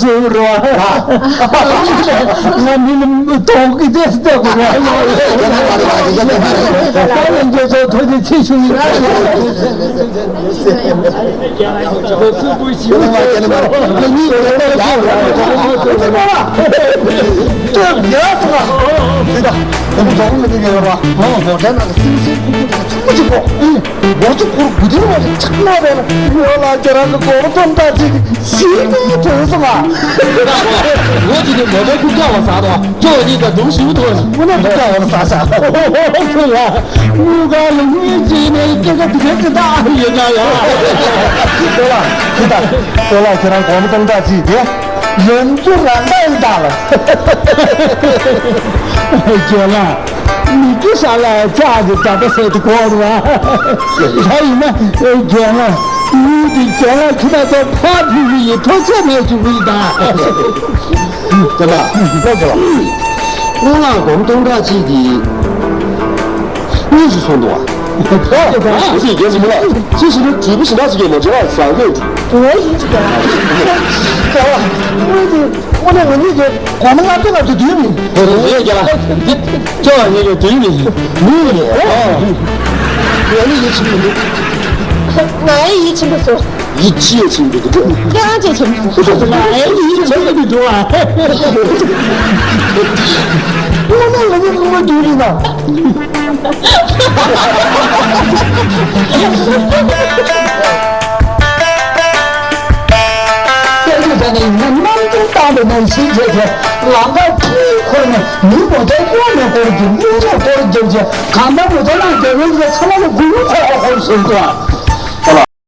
སུ་རོ། ང་མི་ལ་ཐོག་གི་དེ་ལྟ་བུ་ར། ད་ལན་རྒྱལ་ཚོགས་ཐོག་གི་ཚེ་ཞུ་ཡིན། ཨ་ནི་རྫོང་མི་དེ་ཡོད་ར། ཨོ། ངོ་དེ་ནང་གི་སིང་སིང་ཁུག་ཁུག་དེ་ཚང་མ་ཅིག་གོ། ཨེ། ངོ་ཅིག་ཁོར་དགུ་དེ་ངོ་ཅིག་ཆག་ན་རེད་ལ། ཡོད་ལ་ཁྱེད་རང་གི་གོ་བ་གཏོང་ད་ཅིག་ཤི་ནས་དྲན་སོང་ང་། ངོ་ཅིག་དེ་མོ་ཊའི་ཁུག་ཀ་བ་ཟ་དོ། ཁྱོད་གཉིས་ཀ་སྡུག་ཞིག་ཐོག་ཞིག་དངོས་གནས་ཁུག་ཀ་བ་ཟ་ཤག་ཁྱོད་ལ་དངུལ་ག་ལ་དངུལ་ཅིག་ནས་སྐད་ཆ་དེ་ག་ཅིག་ད་ཡོད་ན་ཡ། ཁྱོད་ལ་ཁྱེད་ད་ཁྱོད་ལ་ཁྱེད་རང་གོ་བ་གཏོང་ད་ཅིག་དེ། ཡོན་ཏུ་རང་ད་ཡིན་ད་ལ། རྒན་ལགས། མི་སྐྱིད་ས་ལ་ལྕགས་ཀྱི་འདྲ་པ་ཟེར་དུ་གོ་རུ་བ། ད་ཡིན་ན་རྒན་ལགས། ཡུལ་འདི་རྒན་ལགས་ཁྱི་ད་ཚོ་ཕ་ཕི་ཕི་ཡི་ཐོ་ཚད་མེད་བྱུང་གི་ཡིན་ད། རྒན་ལགས། རྒན་ལགས། སྔོན་ལ་སྒོམ་སྟོང་ཕྲག་གཅིག་གིས། གཉིས་སུ་སོང་འདུག་བ། ཨོ། ཨ་སི་རྒན་ཟིག་མི་ལ་ཅི་ཞིག་ནི་དྲིལ་བུ་ཞིག་འདྲ་ཞིག་གི་མོ་ཇེ་བ་ཟ་གོས་འདུག་ཨོ་ཡིན་ཅིག་ཀྱང་། ཀྱང་། དངོས་དེ་དངོས་གནས་ང་གཉིས་ཀྱི་གོང་མ་ལྔ་བརྒྱ་ལ་དུ་དུས་མིན། ཨོ་རེད་རེད་ཀྱང་། འདི་ཅོ་བ་ཉིད་ཀྱི་དུས་མིན། མིན་རེད། ཨོ། ང་ནི་ཡིད་ཆེས་མི་འདུག་ང་ཡི་ཡིད་ཆེས་མི་སོང་། ཡིད་ཆེས་ཆེན་པོ་འདུག་ཁྱེད་རང་ཅེས་ཆེན་པོ་སོང་། ང་ཡི་ཡིད་ཆེས་མི་འདུག་ཨ། ཨོ་ན་ལ་ཉིན་ངོ་རྒྱུ་རིང་ན། ཁྱེད་ཚོ་ནི་ཡིན་ན་རྣམ་འགྱུར་བཏང་བའི་ནང་ཞིག་བྱས་ཏེ་ལམ་ཁ་ཁྲིད་འཁོར་ནས་མི་མོ་དེ་ཀོ་ནས་སྐོར་གྱི་མི་ཚོ་སྐོར་རྒྱབ་ཀྱི་གང་ལྟར་མོ་དེ་ནང་རྒྱབ་ཡོད་ཀྱི་ཚང་མ་ལ་དགུ་རུ་ཚོགས་པ་ཁོར་ཟེར་འདུག་ཨ།